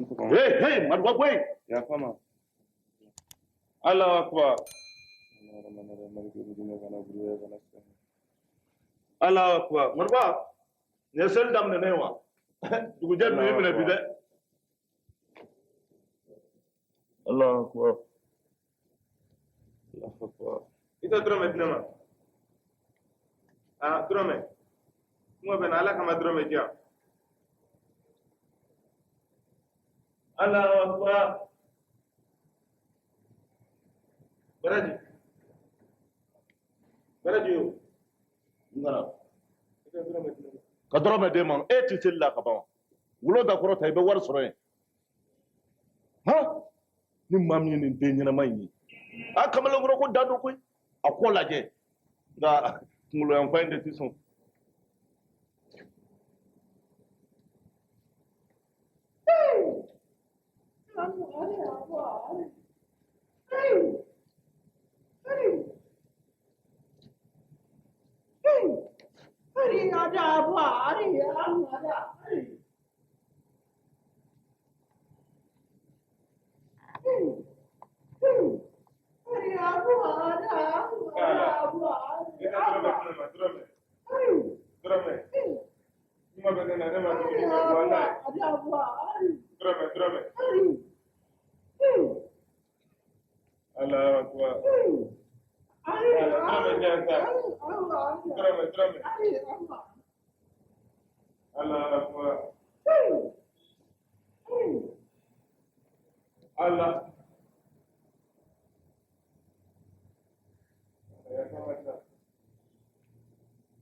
Hey hey, Maduba, bɔ yen. Yafa ma. Allahu akbar. Allahu akbar. Maduba, nin ye seli daminɛ ne ye wa? Dugujɛ dun y'i minɛ bi dɛ. Allahu akbar. Allahu akbar. I tɛ dɔrɔmɛ di ne ma. Ah, dɔrɔmɛ. Kuma bɛ na Ala kama dɔrɔmɛ di yan. Allahu akbar. Baraji. Baraji o. N kana. I tɛ dɔrɔmɛ di ne ma. Ka dɔrɔmɛ d'e ma, e ti seli la ka ban wa? Wolo da kɔrɔ ta, i bɛ wari sɔrɔ yen. Han, ni maa min ye nin den ɲɛnama in ye, a kamalenkɔrɔ ko da don koyi, a kɔ lajɛ, nka kunkolo yanfan in de ti sɔn. I tɛ dɔrɔmɛ di ne ma, dɔrɔmɛ. Dɔrɔmɛ. Kuma bɛ ne na, ne ma dumuni kɛ, walayi. Dɔrɔmɛ, dɔrɔmɛ. Allahu akbar. Ala, dɔrɔmɛ di yan sa. Dɔrɔmɛ, dɔrɔmɛ. Allahu akbar. Allah. Yafa ma sa.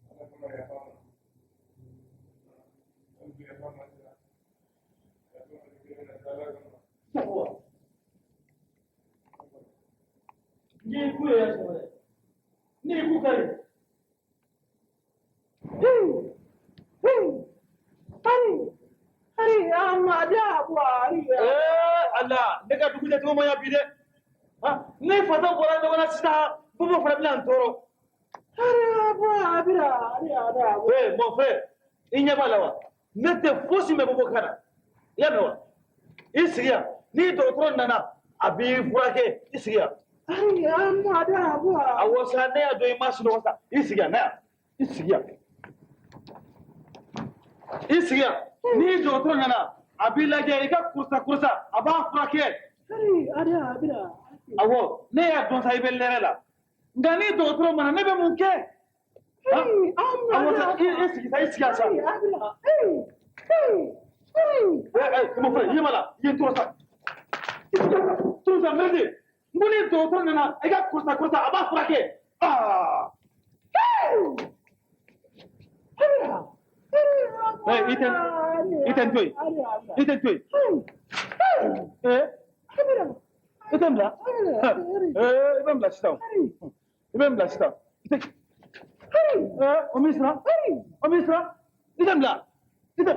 Ala kama yafa ma. Ala yafa ma sa. Yafa ma sa. Ala kama. N'i ku ye sɔrɔ dɛ, n'i ku kari. Ala, ne ka dugu jɛcogo ma ɲa bi dɛ. Ne fatɔ bɔra ɲɔgɔn na sisan, Bobo fana bɛna n tɔɔrɔ. Eh, mon frère, i ɲɛ b'a la wa? Ne tɛ fosi mɛn Bobo kan na. I y'a mɛn wa? I sigi yan. Ni dɔgɔtɔrɔ nana, a b'i furakɛ. I sigi yan. Awɔ sa, ne y'a dɔn i ma sunɔgɔ sa. I sigi yan, na yan. I sigi yan. I sigi yan. Ni dɔgɔtɔrɔ nana, a b'i lajɛ, i ka kurusa kurusa, a b'a furakɛ. Awɔ, ne y'a dɔn sa i bɛ lɛrɛ la. Nka ni dɔgɔtɔrɔ ma na, ne bɛ mun kɛ? Awɔ sa, i sigi sa, i sigi yan sa. Eh, mon frère, i ɲɛ b'a la, i ye n tɔɔrɔ sa. I sigi yan sa. Turu sa, mɛrɛde. N ko ni dɔgɔtɔrɔ nana, i ka kurusa kurusa, a b'a furakɛ. Ah! Eh, i tɛ n to yen. I tɛ n to yen. Eh, i tɛ n bila. Eh, i bɛ n bila sisan. I bɛ n bila sisan. I tɛ. Eh, o m'i siran. O m'i siran. I tɛ n bila. I tɛ.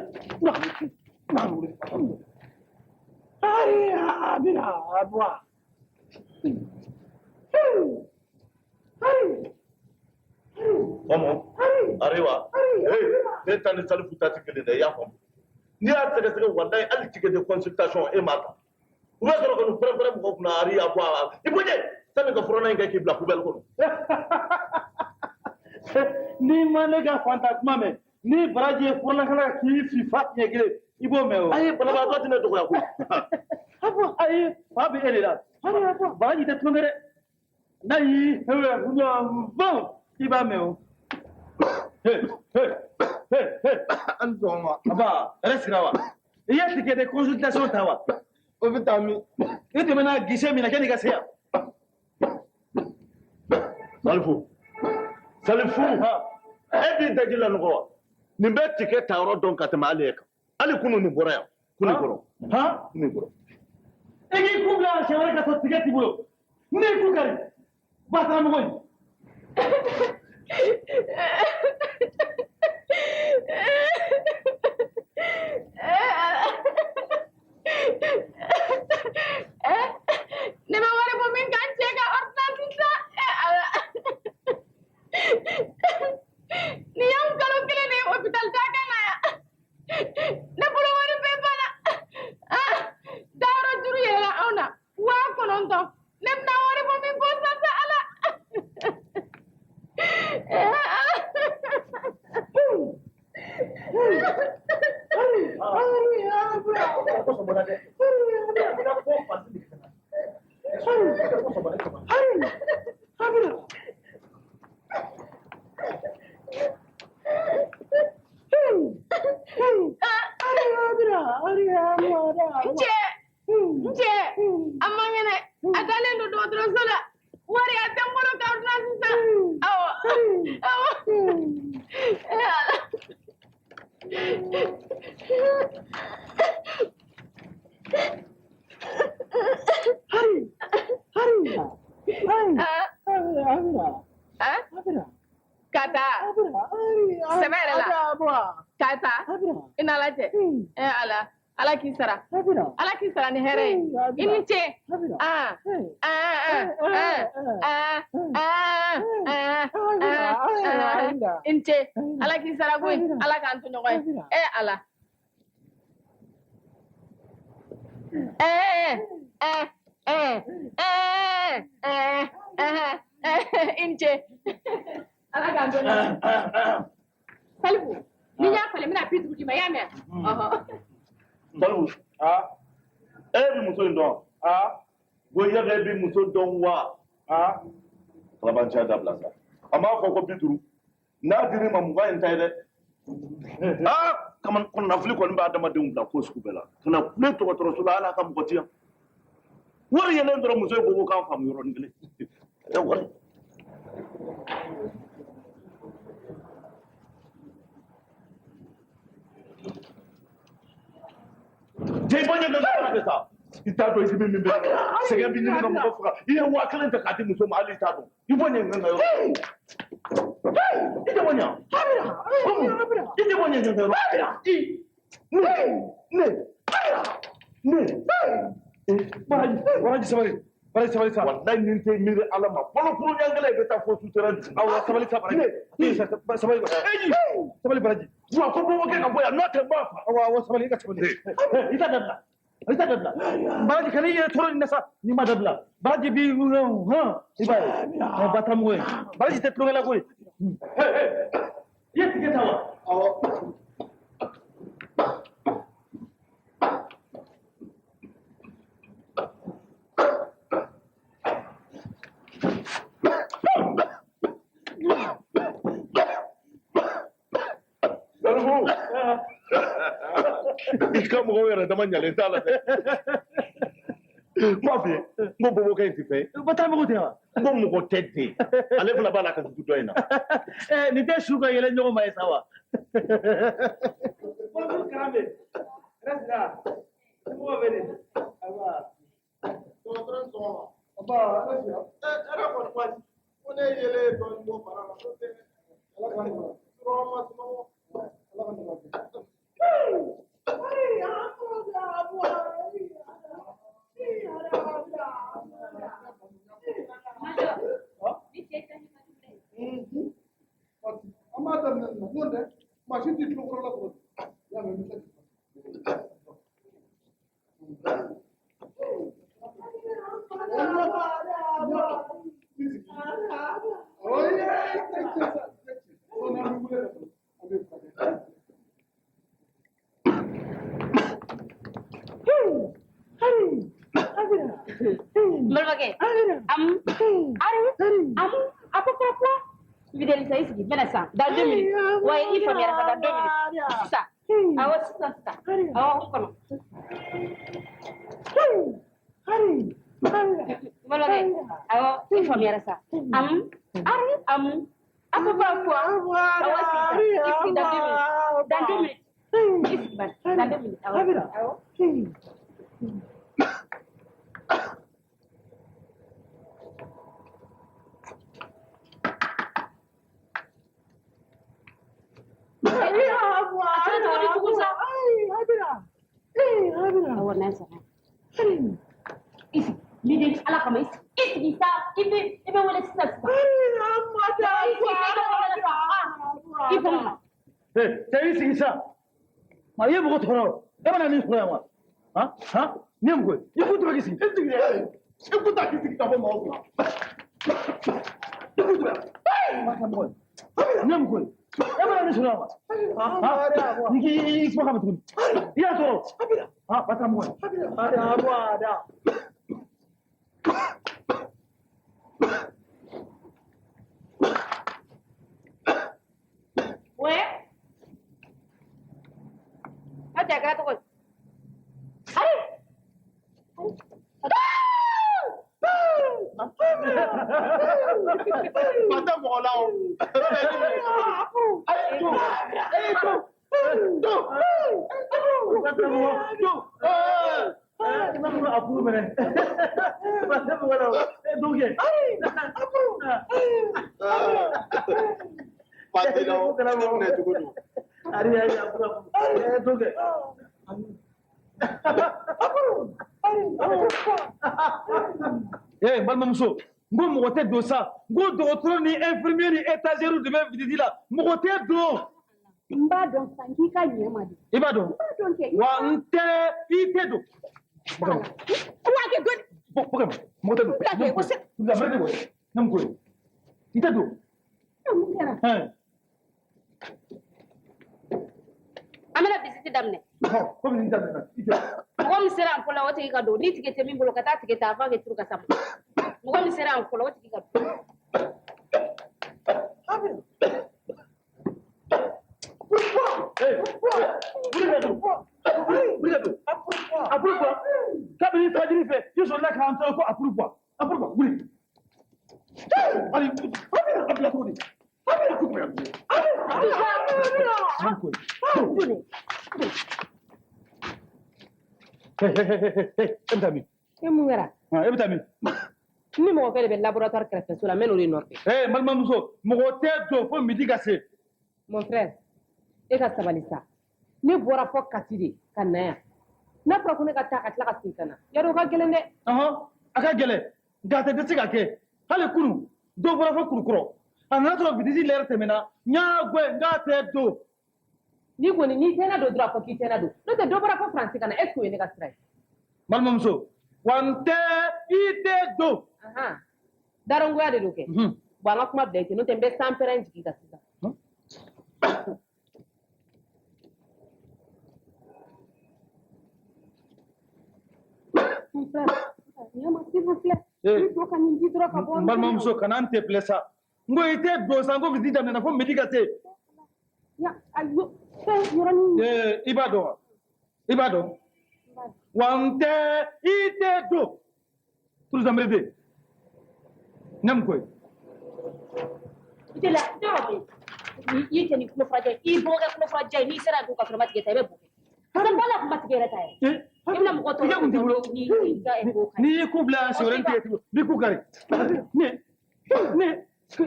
Kɔmɔ, arewa, hey, ne ta ni Salifu ta tɛ kelen dɛ, i y'a faamu. N'i y'a sɛgɛsɛgɛ, walayi, hali ticket de consultation e m'a ta. U bɛ sɔrɔ ka nin pɛrɛn-pɛrɛn mɔgɔw kunna, ari a bɔ a i bɔjɛ sani ka furanna in kɛ k'i bila poubelle kɔnɔ. N'i ma ne ka fanta kuma mɛn, ni baraji ye furalakala k'i fifa siɲɛ kelen, i b'o mɛn o. Ayi, banabaatɔ tɛ ne dɔgɔya koyi. Ayi, fa bɛ e de la. Baraji tɛ tulonkɛ dɛ. N'a y'i bon, i b'a mɛn o. An sɔgɔma. Aba, hɛrɛ sira wa? I ye ticket de consultation ta wa? O bɛ taa min? I tɛmɛna guichet min na, yanni i ka se yan. Salifu, Salifu, e b'i daji lanɔgɔ wa? Nin bɛ ticket ta yɔrɔ dɔn ka tɛmɛ hali e kan. Hali kunun nin bɔra yan. Kunun kɔrɔ. Kunun kɔrɔ. I k'i kun bila siɲɛ wɛrɛ ka sɔrɔ ticket t'i bolo. N'i kun kari, basaramɔgɔ in. Ne bɛ wari bɔ min kan cɛ ka ordonnance san. Ala. Nin y'anw kalo kelen de ye hôpital ta kan na yan. Ne bolo wari bɛɛ banna. N cɛ, a man kɛnɛ, a taalen don dɔgɔtɔrɔso la. Wari a tɛ n bolo ka ordonnance san. Awɔ, awɔ. Ee Ala. Ah, ka taa sɛbɛ yɛrɛ la, ka taa i n'Ala cɛ. Ee Ala, Ala k'i sara, Ala k'i sara ni hɛrɛ ye. I ni ce. Ah ah ah ah ah ah ah, i ni ce, Ala k'i sara koyi, Ala k'an to ɲɔgɔn ye. Ee Ala. Eh eh eh eh eh eh, i ni ce, Ala k'an to ɲɔgɔn ye. Salifu, ni n y'a falen, n bɛna 50 d'i ma, i y'a mɛn? Ɔhɔ. Salifu, e bɛ muso in dɔn? Ko yala e bɛ muso dɔn wa? Kalabanciya dabila sa. A m'a fɔ ko 50, n'a dir'i ma 20 in ta ye dɛ. Aa, kɔnɔnafili kɔni bɛ adamadenw bila ko sugu bɛɛ la. Ka na kule dɔgɔtɔrɔso la, hali a ka mɔgɔ ti yan. Wari yelen dɔrɔn, muso ye bobo kan faamu yɔrɔnin kelen. Ɛ wari. Cɛ, i bɔ ɲɛ ka kɛ sa. I t'a dɔn i dimi min bɛ sɛgɛn bɛ ɲini ka mɔgɔ faga. I ye 1000 ta k'a di muso ma, hali i t'a dɔn. I bɔ ɲɛ ka yɔrɔ. I tɛ bɔ ɲɛ. I tɛ bɔ ɲɛ ka yɔrɔ. I ne ne ne. Baraji, Baraji, sabali. Baraji, sabali sa. Walayi, ni n tɛ miiri Ala ma, bolokuru ɲangɛlɛ, i bɛ taa fo souterrain. Awɔ, sabali sa, Baraji. Sabali, sabali, Baraji. Wa ko bɔbɔkɛ ka bɔ yan, n'o tɛ n b'a fa. Awɔ, awɔ, sabali, i ka sabali. I t'a dabila. I t'a dabila. Baraji, kana i yɛrɛ tɔɔrɔ nin na sa. N'i ma dabila. Baraji bi hɔn, i b'a ye. Bataramɔgɔ ye. Baraji tɛ tulonkɛ la koyi. I ye tigɛ ta wa? Awɔ. Salifu, i ka mɔgɔw yɛrɛ dama ɲalen t'a la dɛ. N b'a f'i ye, n ko bɔbɔkɛ in tɛ fɛn ye. Bataramɔgɔ tɛ wa? N ko mɔgɔ tɛ ten. Ale fana b'a la ka dugu dɔ in na. Nin tɛ su ka yɛlɛ ɲɔgɔn ma ye sa wa? Bonjour Karambe. Reste là. Somɔgɔw bɛ di? Ayiwa. Dɔgɔtɔrɔ, ni sɔgɔma. Nba, ala siya. Ɛ, hɛrɛ kɔni baasi. Ko ne yelen dɔɔnin bɔ bana la, n'o tɛ Ala k'an nɔgɔya. surɔgɔ ma sunɔgɔ. Ala ka nɔgɔya. An b'a daminɛ nin na, n'o tɛ mansin tɛ tulokɔrɔla sɔrɔ. I y'a mɛn, n bɛ se k'i Awɔ, i tɛ cɛ sa, i tɛ cɛ. Sɔɔni an bɛ wuli ka sɔrɔ an bɛ furakɛ. N balimakɛ, am ari am a ko ko ko i bɛ deli sa, i sigi, n bɛna sisan dans 2 minutes. Wa i faamuyara sa, dans 2 minutes sisan. Awɔ, sisan sisan, awɔ, n kɔnɔ. N balimakɛ, awɔ, i faamuyara sa. Am ari am a ko ko ko, awɔ, sigi sa, i sigi dans 2 minutes, dans 2 minutes, i sigi bani, dans 2 minutes, awɔ, awɔ. A kɛra cogo di tugun sa? Awɔ, n'a sara. I sigi, n b'i deli Ala kama, i sigi, i sigi sa, i bɛ wele sisan sisan. I sigi sa, i ka wele sa. Ah, i faamu. Cɛ, i sigi sa. Ma, i ye mɔgɔ tɔɔrɔ. E mana min sɔrɔ yan wa? Han han, nin ye mun ko ye? I kun tora k'i sigi. I sigi dɛ. I kun ta k'i sigi ka bɔ mɔgɔw kunna. I kun tora. Bataramɔgɔ ye. Nin ye mun ko ye? E mana min sɔrɔ yan wa? Han? Ni k'i i kuma kama tuguni. I y'a tɔɔrɔ. Han, bataramɔgɔ ye. Ba tɛ mɔgɔ la o. Ayi to. Ayi to. To. To. I b'a fɔ a furu minɛ. Ba tɛ mɔgɔ la o. Dɔnkɛ. Ba tɛ la o. Ne minɛ cogo don. Ari ari a furu a furu. Dɔnkɛ. N balimamuso, n ko mɔgɔ tɛ don sa, n ko dɔgɔtɔrɔ ni infirmier ni étagère de bɛ visite la, mɔgɔ tɛ don. N b'a dɔn sa, n k'i ka ɲɛ ma de. I b'a dɔn? N b'a dɔn kɛ. Wa n tɛ, i tɛ don. Wa kɛ doni. Bɔ kɛ mɔgɔ tɛ don. Bila kɛ, o se. Bila mɛrɛ tɛ bɔ. Ne mun ko ye? I tɛ don. Mun kɛra? An bɛna visite daminɛ. Ko visite daminɛ. I jɔ. Mɔgɔ min sera an fɔlɔ, o tigi ka don. Ni tigi tɛ min bolo, ka taa tigi ta avant que turu ka sama. Mɔgɔ min sera an fɔlɔ, o tigi ka don. A pourquoi? Kabini fajiri fɛ, i sɔrɔla k'an tɔgɔ ko a pourquoi? A pourquoi? Wuli. Ali, a bila cogo di? A bila cogo di? E bɛ taa min? E mun kɛra? E bɛ taa min? Ni mɔgɔ kɛ de bɛ laboratoire kɛrɛfɛ so la, n bɛ n'o de nɔfɛ. N balimamuso, mɔgɔ tɛ don fo midi ka se. Mon frère, e ka sabali sa. Ne bɔra fɔ Kati de ka na yan. N'a fɔra ko ne ka taa ka tila ka segin ka na, yarɔ o ka gɛlɛn dɛ. A ka gɛlɛn, nka a tɛ dɛsɛ ka kɛ. Hali kunun, dɔ bɔra fo Kulukɔrɔ. A nana sɔrɔ visite lɛrɛ tɛmɛna, n y'a gɛn n k'a tɛ don. N'i kɔni n'i tɛna don dɔrɔn, a fɔ k'i tɛna don. N'o tɛ dɔ bɔra fo Faransi ka na, est ce que o ye ne ka sira ye? Balimamuso, wa n tɛ, i tɛ don. Darongoya de don kɛ. Bon, an ka kuma bila yen ten, n'o tɛ n bɛ sanpɛrɛn jigin ka sisan. Mon frère, ɲama s'il vous plaît. I jɔ ka nin di dɔrɔn ka bɔ. N balimamuso, kana n tɛ filɛ sa. N ko i tɛ don sa, n ko visite daminɛna fo midi ka se. Ya, ayo, fɛn yɔrɔnin. I b'a dɔn wa? I b'a dɔn? Wa n tɛ, i tɛ don. Turu zanberede. Ne mun ko ye? I tɛ la, i tɛ yɔrɔ ye. I cɛ ni tulo furajɛ, i bɔ kɛ tulo furajɛ ye, n'i sera don ka sɔrɔ ma tigɛ ta, i bɛ bɔ. Parce que bala kun ma tigɛ yɛrɛ ta yɛrɛ. I bɛna mɔgɔ tɔɔrɔ. I ka kun t'i bolo. Ni N'i y'i ku bila siɲɛ wɛrɛ, n tigɛ t'i bolo. N b'i ku kari. Ne, ne. N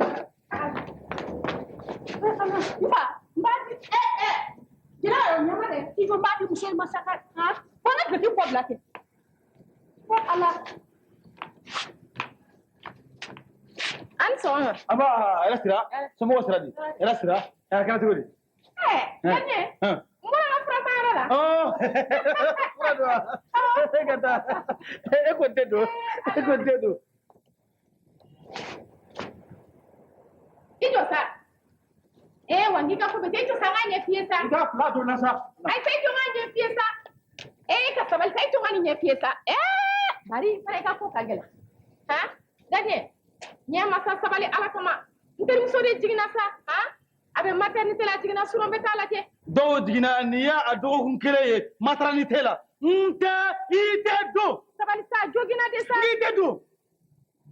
fa, n b'a di, jɛnɛ, ɲama dɛ, i ko n b'a di muso in ma sa ka, han? Fo n ka duloki kɔ bila ten. Fo Ala. An sɔgɔma. An b'a hɛrɛ sira, somɔgɔw sira di? Hɛrɛ sira, a kɛra cogo di? Daniel, n bɔra n ka fura san yɔrɔ la. Fura don wa? E ka taa, e ko tɛ don, e ko tɛ don. I jɔ sa. Wa n k'i ka ko bɛ kɛ, i jɔ sa n k'a ɲɛf'i ye sa. I ka fila don n na sa. Ayi sa, i jɔ n k'a ɲɛf'i ye sa. Ka sabali sa, i jɔ n ka nin ɲɛf'i ye sa. Bari fana i ka ko ka gɛlɛn. Han? Daniel, ɲɛ ma sa, sabali Ala kama. N terimuso de jiginna sa, han? A bɛ maternité la, a jiginna surɔ, n bɛ taa lajɛ. Dɔw jiginna, nin y'a dɔgɔkun kelen ye maternité la. N tɛ, i tɛ don. Sabali sa, joginna de sa. I tɛ don.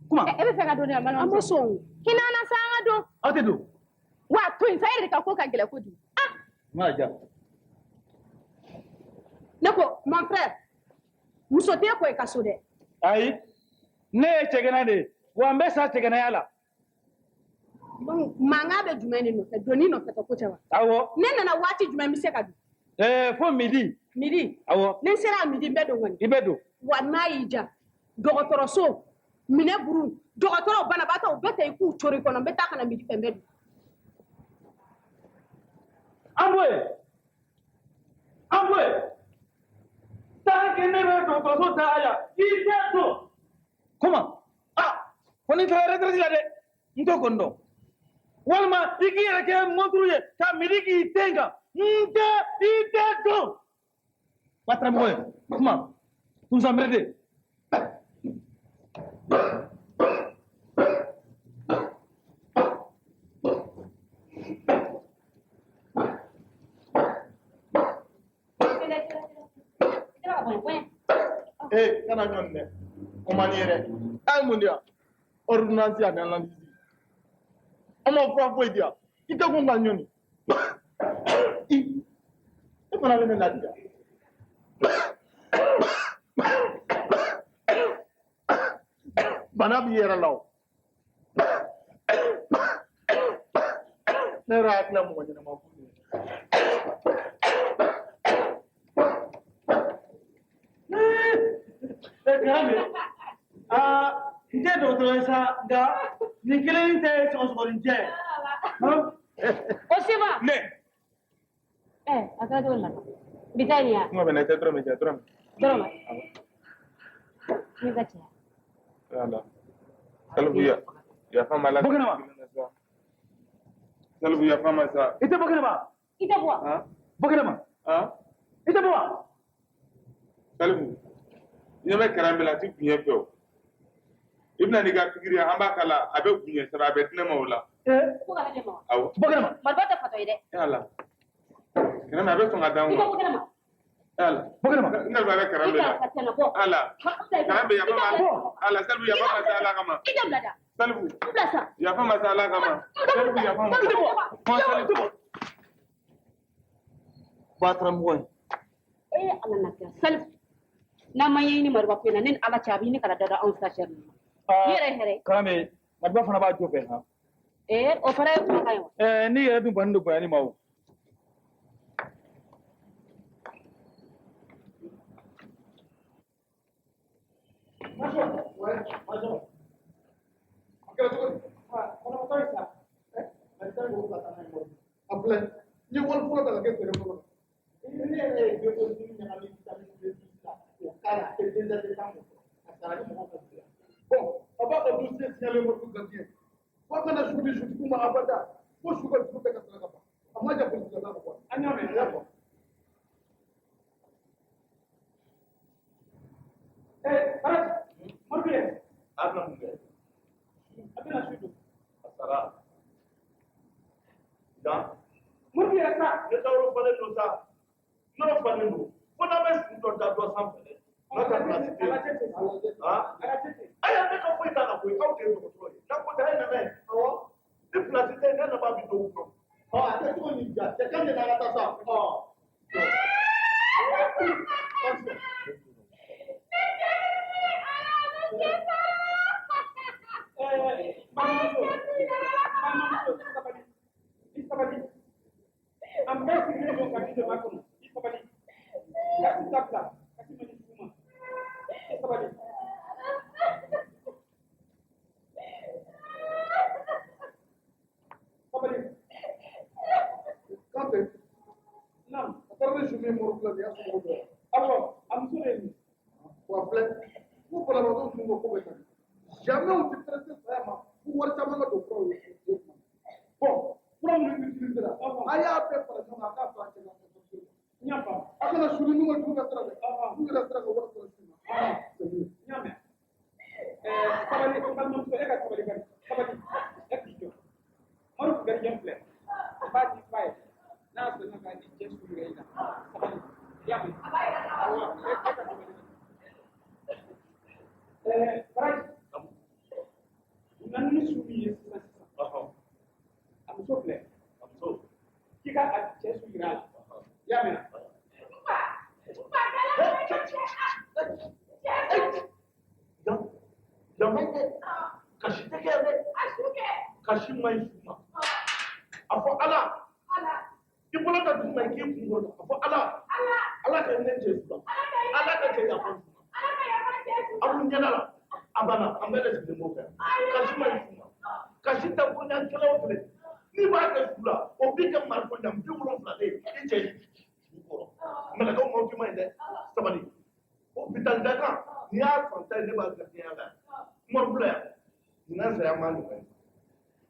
Kuma. E bɛ fɛ ka don de wa, balimamuso? An bɛ sɔn. Hinɛ an na sa, an ka don. Aw tɛ don. Wa to yen sa, e yɛrɛ de ka ko ka gɛlɛn kojugu. Ah! N b'a ja. Ne ko, mon frère, muso tɛ ko i ka so dɛ. Ayi, ne ye cɛgana de ye, wa n bɛ sa cɛganaya la. Donc, mankan bɛ jumɛn de nɔfɛ? Doni nɔfɛ tɛ ko cɛ wa? Awɔ. Ne nana waati jumɛn n bɛ se ka don? Fo midi. Midi? Awɔ. Ni n sera midi, n bɛ don kɔni. I bɛ don. Wa n'a y'i ja, dɔgɔtɔrɔso, minɛ buru, dɔgɔtɔrɔw, banabaatɔw bɛɛ ta i k'u cori kɔnɔ, n bɛ taa ka na midi fɛ, n bɛ don. An bɔ yen. An bɔ yen. Tant que ne bɛ dɔgɔtɔrɔso ta yan, i tɛ don. Kuma. Ah, ko n'i taara retraite la dɛ, n t'o kɔni dɔn. Walima i k'i yɛrɛ kɛ montre ye ka midi k'i ten kan. N tɛ, i tɛ don. Wa karamɔgɔ ye, kuma. Tunsanberede. Kana ɲɔni dɛ, o man di ye dɛ. A ye mun di yan? Ordonnance ani analyse. An ma fura foyi di yan. I tɛ kun ka ɲɔni. E fana bɛ ne ladiya. Bana b'i yɛrɛ la o. Ne yɛrɛ hakili la mɔgɔ ɲɛnama ko ye. Karame, aa n tɛ dɔgɔtɔrɔ ye sa, nka nin kelen in tɛ sɔgɔsɔgɔninjɛ ye. O Seba. Ne. A kɛra cogo di la? Bi ta ye nin ye wa? Kuma bɛ na i tɛ dɔrɔmɛ jɛ dɔrɔmɛ. Dɔrɔmɛ. Ne ka cɛ. Ala. Salifu ya yafa ma ala. Bɔ kɛnɛ ma. Salifu yafa ma sa. I tɛ bɔ kɛnɛ ma. I tɛ bɔ wa? Bɔ kɛnɛ ma. I tɛ bɔ wa? Salifu, i ɲɛ bɛ Karamɛ la a ti bonya fɛ o. I bɛna n'i ka pikiri ye an b'a k'a la a bɛ bonya sɛbɛ a bɛ di ne ma o la. Ko ka ne ma wa? Awɔ. Bɔ kɛnɛ ma. Marifa tɛ fatɔ ye dɛ. E Ala. Karamɛ a bɛ sɔn ka d'an I ma. tɛ bɔ kɛnɛ ma. E Ala. Bɔ kɛnɛ ma. N kalifa bɛ I Karamɛ ka la. fa tiɲɛna bɔ. Ala. Karamɛ yafa ma. Ala Salifu yafa ma sa Ala kama. I tɛ bila da. Salifu. N bila sa. Yafa ma sa Ala kama. Salifu yafa ma. I tɛ bɔ. Hɔn Salifu. Bataramɔgɔ ye. Ee Ala na kira Salifu. N'a ma ɲɛɲini Mariba ko in na ne ni Ala cɛ a bɛ ɲini ka na dada anw sacɛri ninnu ma. Ni yɛrɛ ye hɛrɛ ye. Karame, Mariba fana b'a jo fɛ han. O fana ye kumakan ye wa? N'i yɛrɛ dun bannen don bonyani ma o. A filɛ, n ye wari fɔlɔ ta ka kɛ feere kɔnɔ. Ne yɛrɛ ye denmisɛnnin ɲagami vitamine B la k'o k'a la a tɛ 2 heures de temps bɔ a sara ni mɔgɔw ka diya. Bon, a b'a ka dossier signalé morgue gardien. Fo a kana su di sutigiw ma abada. Fo su ka juru bɛɛ ka sara ka ban. A ma ja polisi ka taa ka bɔ. An y'a mɛn. A y'a fɔ. A bɛna mun kɛ? A bɛna su don. A sara. Dan. Morgue yɛrɛ sa. Ne taar'o falen don sa. Yɔrɔ falen don. Fo n'an bɛ su dɔ da dɔ sanfɛ dɛ. N'o tɛ pilasi tɛ yen. Ayiwa ne ka foyi t'a la koyi, aw de ye dɔgɔtɔrɔ ye. N'a ko tɛ a ye na n'a ye. Awɔ. Ni pilasi tɛ yen, ne laban bɛ dɔw kɔnɔ. Ɔ a tɛ cogo nin ja. Cɛ kan de n'an ka taa sa. Ɔ. Balimamuso, sabali. I sabali. An bɛɛ sigilen don ka di de makɔnɔ. I sabali. Kasi dabila. Kasi man di jugu ma. I sabali. Sabali. Kante. Naam. A taara ni su min ye morgue la nin y'a somɔgɔw dɔ ye. Awɔ, a muso de ye nin ye. Wa a filɛ, ko banabagatɔ ninnu ka ko bɛ tan. Jamais u tɛ pressé saya ma fo wari caman ka don furaw ye. Bon, fura minnu utilisé la, a y'a bɛɛ fara ɲɔgɔn kan a k'a fara cɛ kan. N y'a faamu. A kana su ni min ka juru ka sira dɛ. N'u yɛrɛ sera ka wari sɔrɔ su na. C'est mieux. N y'a mɛn. Sabali, n balimamuso, e ka sabali bani. Sabali. E k'i jɔ. Moribo gardien filɛ. N b'a di fa ye. N'a sɔnna k'a di cɛ su yɛrɛ i la. Sabali. I y'a mɛn. Awɔ, e ka sabali. Faraji. U nana ni su min ye sisan sisan. A muso filɛ. A muso. K'i ka a cɛ su yira a la. I y'a mɛn. Yan kasi tɛ kɛ dɛ. Kasi man ɲi su ma. A fɔ Ala. I bolo da dugu ma i k'i kun kɔrɔta. A fɔ Ala. Ala ka ne cɛ su la. Ala ka cɛ yafa su ma. Aw ɲɛna la. A banna an bɛɛ de sigilen b'o fɛ. Kasi man ɲi su ma. Kasi tɛ ko ɲan kɛlɛ o kɛlɛ. N'i b'a kɛ su la, o b'i kɛ mariko ɲan 70 de ye i cɛ su kɔrɔ. Mɛlɛkɛw ma k'i ma ɲi dɛ. Sabali. Hôpital dakan n'i y'a san ta ye ne b'a gardien la. Umaru bila yan. Ɲinan saya man nɔgɔn ye.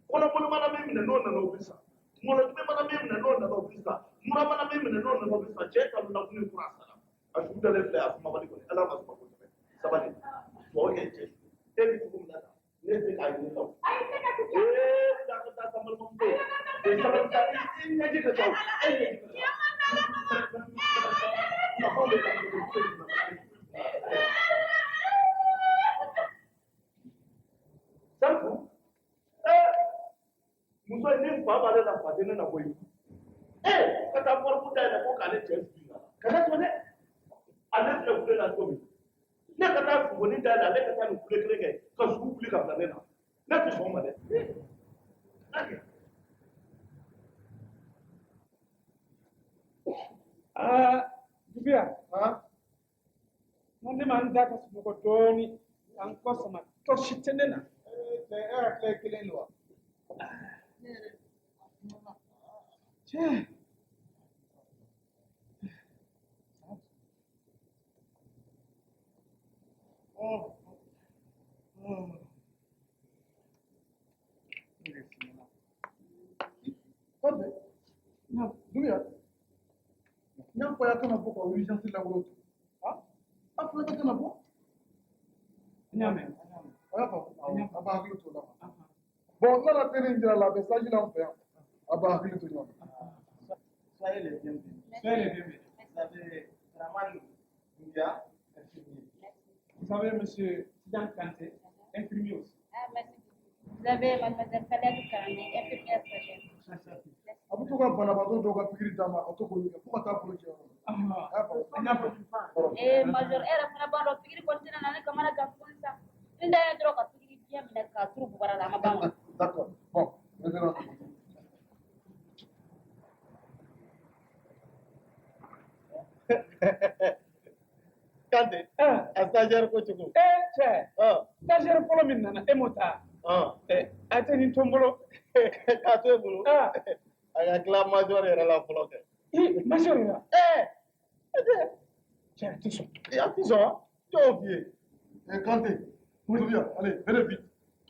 Kɔnɔboli mana min minɛ n'o nana o bɛ sa. Kunkolodimi mana min minɛ n'o nana o bɛ sa. Mura mana min minɛ n'o nana o bɛ sa. Cɛ kalo la kun ye kura sara. A su dalen filɛ a sumabali kɔni. Ala ma suma kosɛbɛ. Sabali. Duwawu kɛ cɛ su. E bɛ cogo min na tan, ne tɛ k'a ɲini la o. Ee, taa ka taa sa balimamuso. Ee, sabali sa, i ɲɛji ka ca o. E ɲɛji ka ca. Nafaw bɛ taa Muso in ni fa b'ale la fa tɛ ne na koyi. Ka taa morgue dayɛlɛ ko k'ale cɛ sigi la. Kana sɔn dɛ. Ale filɛ kule la cogo min. Ne ka taa fugoni dayɛlɛ ale ka taa nin kule kelen kɛ ka sugu wuli ka bila ne na. Ne tɛ sɔn o ma dɛ. Aa Dubiya. Ne ma n da ka sunɔgɔ dɔɔnin ka n kɔ sama tɔsi tɛ ne na. Cɛ e hakili ye kelen don wa? Cɛ. Kante, Dubiya, n y'a fɔ a kana bɔ ka urgence lankolon to. A fana ka kana bɔ. N y'a mɛn. A y'a faamu, a b'a hakili to o la. Bon, n nana teri in jira la, a bɛ stage la an fɛ yan. A b'a hakili to ɲɔgɔn na. Soyez les bienvenus. Soyez les bienvenus. Vous avez Dramane Doumbia, infirmier. Vous avez monsieur Tidiane Kanté, infirmier aussi. Ah, merci beaucoup. Vous avez mademoiselle Fadel Karamé, infirmière stagiaire. A bɛ to ka banabaatɔ dɔw ka pikiri d'a ma, a ka to k'olu kɛ fo ka taa bolo jɛ yɔrɔ la. A y'a faamu. N y'a faamu. Eh, major, e yɛrɛ fana b'a dɔn pikiri kɔni tɛna na ne kamana gan tuguni sa. N da ye dɔrɔn ka pikiri biɲɛ minɛ k'a turu bubara la, a ma ban wa? D'accord. Bon, révérend. Kante, a stagiaire ko cogo. Cɛ. Stagiaire fɔlɔ min nana e m'o ta. A tɛ nin to n bolo. K'a to e bolo. A ka tila major yɛrɛ la fɔlɔ kɛ. Major yɛrɛ. Cɛ, a tɛ sɔn. A tɛ sɔn wa? Jɔn y'o f'i ye? Kante, Doumbia, allez, venez vite.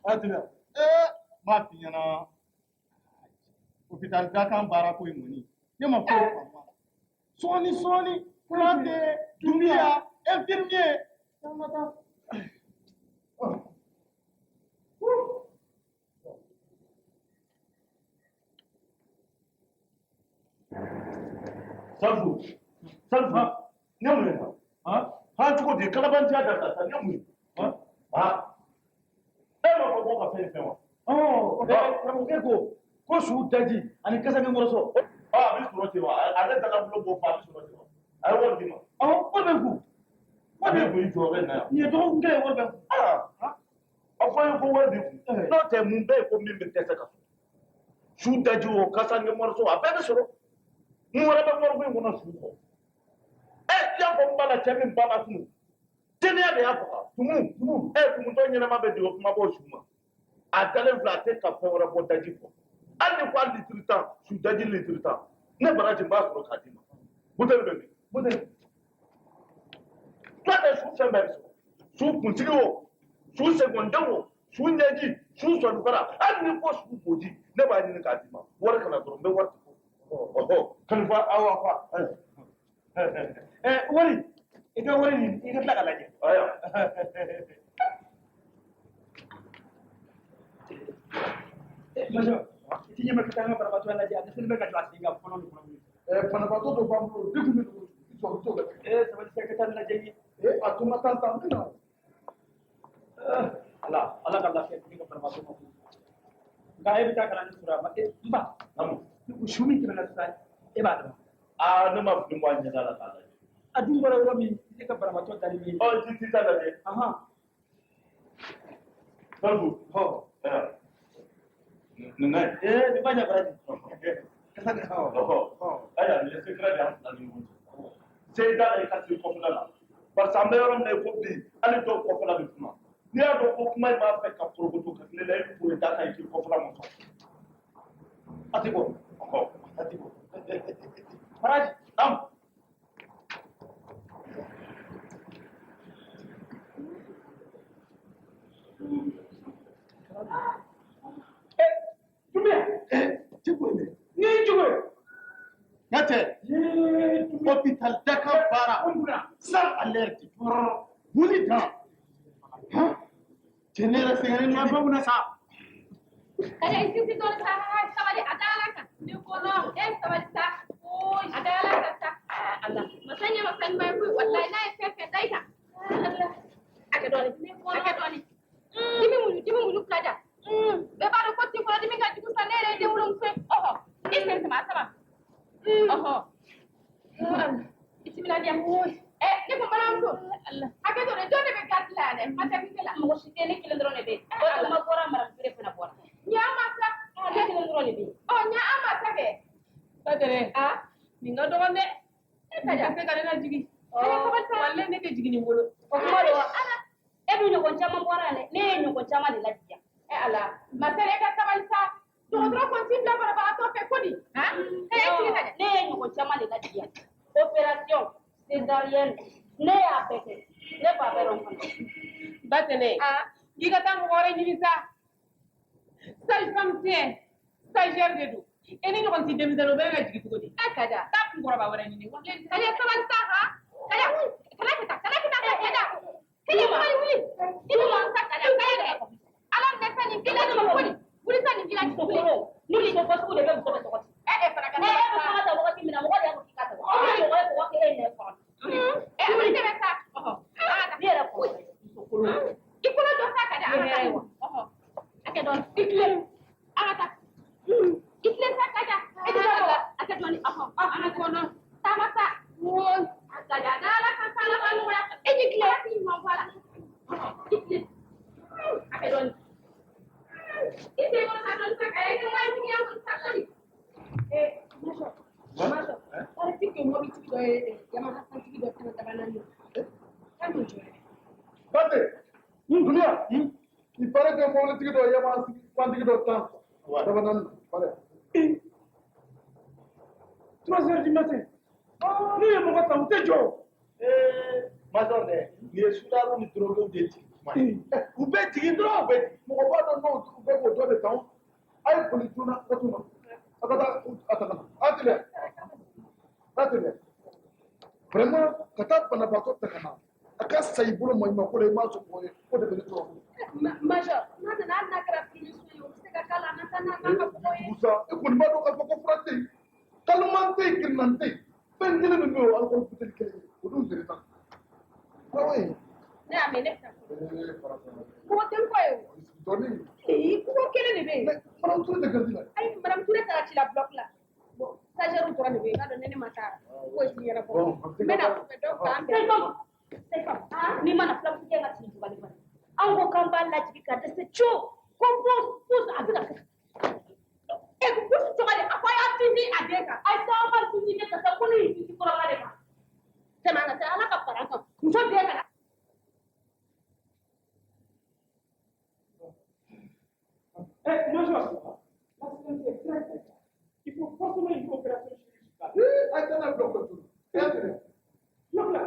A y'a teliya. N b'a f'i ɲɛna hôpital dakan baara ko in kɔni ne ma foyi faamu a la. Sɔɔni sɔɔni Kante, Doumbia, infirmier. An ka taa. Salifu, Salifu, ne mun ye han cogo di kalabantiya dabila sa ne mun ye e m'a fɔ ko ka fɛn fɛn wa? Karamɔgɔkɛ ko su daji ani kasange-mɔrɔsɔ. A bɛ sɔrɔ ten wa? Ale dagabulo bɔ fɔ a bɛ sɔrɔ ten wa? A ye wari d'i ma. Awɔ, wari bɛ n kun. Wari bɛ kun i jɔ bɛ na yan. Nin ye dɔgɔkun kelen ye wari bɛ n kun. A fɔ n ye ko wari b'i kun. N'o tɛ mun bɛ yen ko min bɛ dɛsɛ ka sɔrɔ? Su daji o kasange-mɔrɔsɔ a bɛɛ bɛ sɔrɔ. Mun wɛrɛ bɛ morgue in kɔnɔ su kɔ? I y'a fɔ n ba la cɛ min ba la kunun. Teliya de y'a faga. Tumu. Tumutɔ ɲɛnama bɛ di o kuma b'o su ma. A dalen filɛ a tɛ ka fɛn wɛrɛ bɔ daji kɔ. Hali ni ko a litiri 10, su daji litiri 10. Ne baraji n b'a sɔrɔ k'a d'i ma. Buteli bɛ min? Buteli. Tuma tɛ su fɛn bɛɛ bɛ sɔrɔ. Su kuntigi o, su senkɔnden o, su ɲɛji, su sɔnifara. Hali ni ko su boji, ne b'a ɲini k'a d'i ma. Wari kana dɔrɔn, n bɛ wari di. Ɔhɔ, kalifa awa fa. Wari, i ka wari nin, i ka tila k'a lajɛ. Ayiwa. Major, i ti ɲɛma ka taa an ka banabaatɔ lajɛ, a dɛsɛlen bɛ ka jɔ a sen kan kɔnɔ ni kɔnɔ. Banabaatɔ dɔ b'an bolo, degun bɛ cogo cogo, i jɔ, i t'o lajɛ. Sabali sa, i ka taa nin lajɛ n ye. A to n ka taa sisan, n bɛ na. Ala ka lafiya di ne ka banabaatɔ ma. Nka e bɛ taa ka na ne sɔrɔ a ma. N ba. Su min tɛmɛna sisan, e b'a dɔn. Ne ma fili bɔ a ɲɛda la k'a lajɛ. A dun bɔra yɔrɔ min, ne ka banabaatɔ dalen bɛ yen. I t'i ta lajɛ. Salifu. Nin ka ɲi. Nin ma ɲɛ baraji. Ayiwa, nin ye secret de y'an fila ni ɲɔgɔn cɛ. Se i da la i ka se kɔfɛla la. Barisa an bɛ yɔrɔ min na i ko bi, hali dɔw kɔfɛla bɛ kuma. N'i y'a dɔn ko kuma in b'a fɛ ka porokoto ka tile la, i bɛ bolo da kan i k'i kɔfɛla mɔ sɔn. A ti bɔ. A ti bɔ. Baraji. Naamu. Doumbia. Cogo ye. Ni ye cogo ye. N ka cɛ. Hôpital dakan baara. Sans alerte. Wuli dan. Cɛ ne yɛrɛ sɛgɛnnen don. Bamanan sa. Kaja i sinsin dɔɔni sa, sabali a da ala kan. Ne kɔnɔ, e sabali sa. A da ala kan sa. Ala. Masa ɲɛ masa ɲuman ye koyi, walayi n'a ye fɛn fɛn da i kan. Ala. A kɛ dɔɔni, a kɛ dɔɔni. Dimi muɲu, dimi muɲu Kaja. Bɛɛ b'a dɔn ko tin kɔnɔdimi ka jugu sa, ne yɛrɛ ye den wolo Mɔgɔ si tɛ, ne kelen dɔrɔn de bɛ yen. Batoma bɔra, Madame Ture fana bɔra. Ɲa ma sa. Ne kelen dɔrɔn de bɛ yen. Ɔ, ɲa an ma sa kɛ. Badere, nin ka dɔgɔn dɛ. E Nin Kaja. tɛ se ka ne lajigin. Kaja, sabali sa. Walayi ne tɛ jigin nin bolo. O kuma don wa? E dun ɲɔgɔn caman bɔra yan dɛ. Ne ye ɲɔgɔn caman de lajigin yan. E Ala, ma sœur, e ka sabali sa. Dɔgɔtɔrɔ kɔni t'i bila banabagatɔ fɛ ko di? Han? E sigi ka ɲɛ. Ne ye ɲɔgɔn caman de lajigin yan. Opération césarienne, ne y'a bɛɛ kɛ. Ne b'a bɛɛ dɔn fana. Batɛnɛ, k'i ka taa mɔgɔ wɛrɛ ɲini sa. Sage femme tɛ, stagiaire de don. E ni ɲɔgɔn tɛ denmisɛnnin, o bɛ ne lajigin cogo di? E Kaja. Taa kunkɔrɔba wɛrɛ ɲini. Walayi Kaja, sabali sa, han? Kaja, wuli. Kana kɛ tan, kana kɛ tan, Kaja. Kaja, sabali, wuli. I bɛ sa, Kaja, Kaja dɛ. Ala minɛ sa nin k'i lajigin ko di? Wuli sa nin k'i lajigin, wuli. Musokolo, ni muso fasugu de bɛ muso bɛ tɔgɔ ci. E e fana ka Ne e bɛ sabali sa. kuma ta wagati min na, mɔgɔ de y'a fɔ k'i ka ta. E bɛ mɔgɔ ye kɔgɔ kɛ e nɛ kɔnɔ. E a bɛ tɛmɛ sa. Ɔhɔ. An ka taa. Ne yɛrɛ kɔrɔ musokolo. I kɔnɔ jɔ sa, Kaja, an ka Hɛrɛ taa. wa. Ɔhɔ. A kɛ dɔɔni. I tilen. An ka taa. I tilen sa, Kaja. E tɛ se a kɛ dɔɔni. Ɔhɔ. An ka kɔnɔ. Taama sa. Wo. Kaja, n'Ala ka sa, Ala ka nɔgɔya. E ni tilen. Ala k'i ɲuman bɔ a la. Ɔhɔ. I tilen. A kɛ dɔɔni. I sen kɔnɔ sa dɔɔni sa, Kaja. I tɛ wari tigiya kɔni sa dɔɔni. Major, Major, paraît-il que mobilitigi dɔ ye Yamaha santigi dɔ fana daba naani na. K'a m'o jɔ yɛrɛ. Bate, Dunia, il paraît que mobilitigi dɔ ye Yamaha santigi dɔ tan. Daba naani na, paraît. 3 heures du matin. N'u ye mɔgɔ ta, u tɛ jɔ. Ee, major dɛ, nin ye sudaro ni droguew de jigin kuma ye. U bɛ jigin dɔrɔn, u bɛ jigin. Mɔgɔ b'a dɔn n'o u bɛ k'o dɔ de ta o. A ye boli joona ka t'u ma. A ka taa a ta ka na. A teliya. A teliya. Vraiment, ka taa banabaatɔ ta ka na. A ka sa i bolo maɲuman ko la, i m'a sɔn mɔgɔ ye, o de bɛ ne tɔɔrɔ. Major, n'a nana hali n'a kɛra premier soin ye, o bɛ se ka k'a la, an ka taa n'a ka mɔgɔw ye. Musa, e kɔni b'a dɔn k'a fɔ ko fura tɛ yen. Calmant tɛ yen, kirinan tɛ yen. Fɛn kelen min bɛ yen, o alcool buteli kelen ye. O dun feere ta. Ah oui. Ne y'a mɛn, ne bɛ taa. Ee, farafin. Mɔgɔ tɛ n kɔ ye o. Dɔɔni. Ee, kungo kelen de bɛ yen. Mais Madame Touré tɛ garde la. Ayi, Madame Touré taara ci la bloc la. Bon, stagiaire dɔrɔn de bɛ yen, i b'a dɔn ne ma taa foyi ti ɲɛnabɔ. Bon, N bɛ na kɔfɛ, dɔw k'an bɛn. Sefam, Sefam, n'i mana filamuso kɛ ka sigi jubali fana. An ko k'an b'a lajigin ka dɛsɛ co. Ko pos pos a bɛ ka kɛ. E ko pusi cogo di? A ko a y'a sinsin a den kan. Ayi, sa an b'a sinsin ne kan sa, ko ne y'i sinsin kɔrɔla de kan. Tɛmɛ an ka taa, Ala ka fara an kan. Muso den kana. Eh, major, l'accident est très très grave. Il faut forcément une opération chirurgicale. Ee, a ye taa n'a ye bloc la joona. E y'a teliya. Bloc la.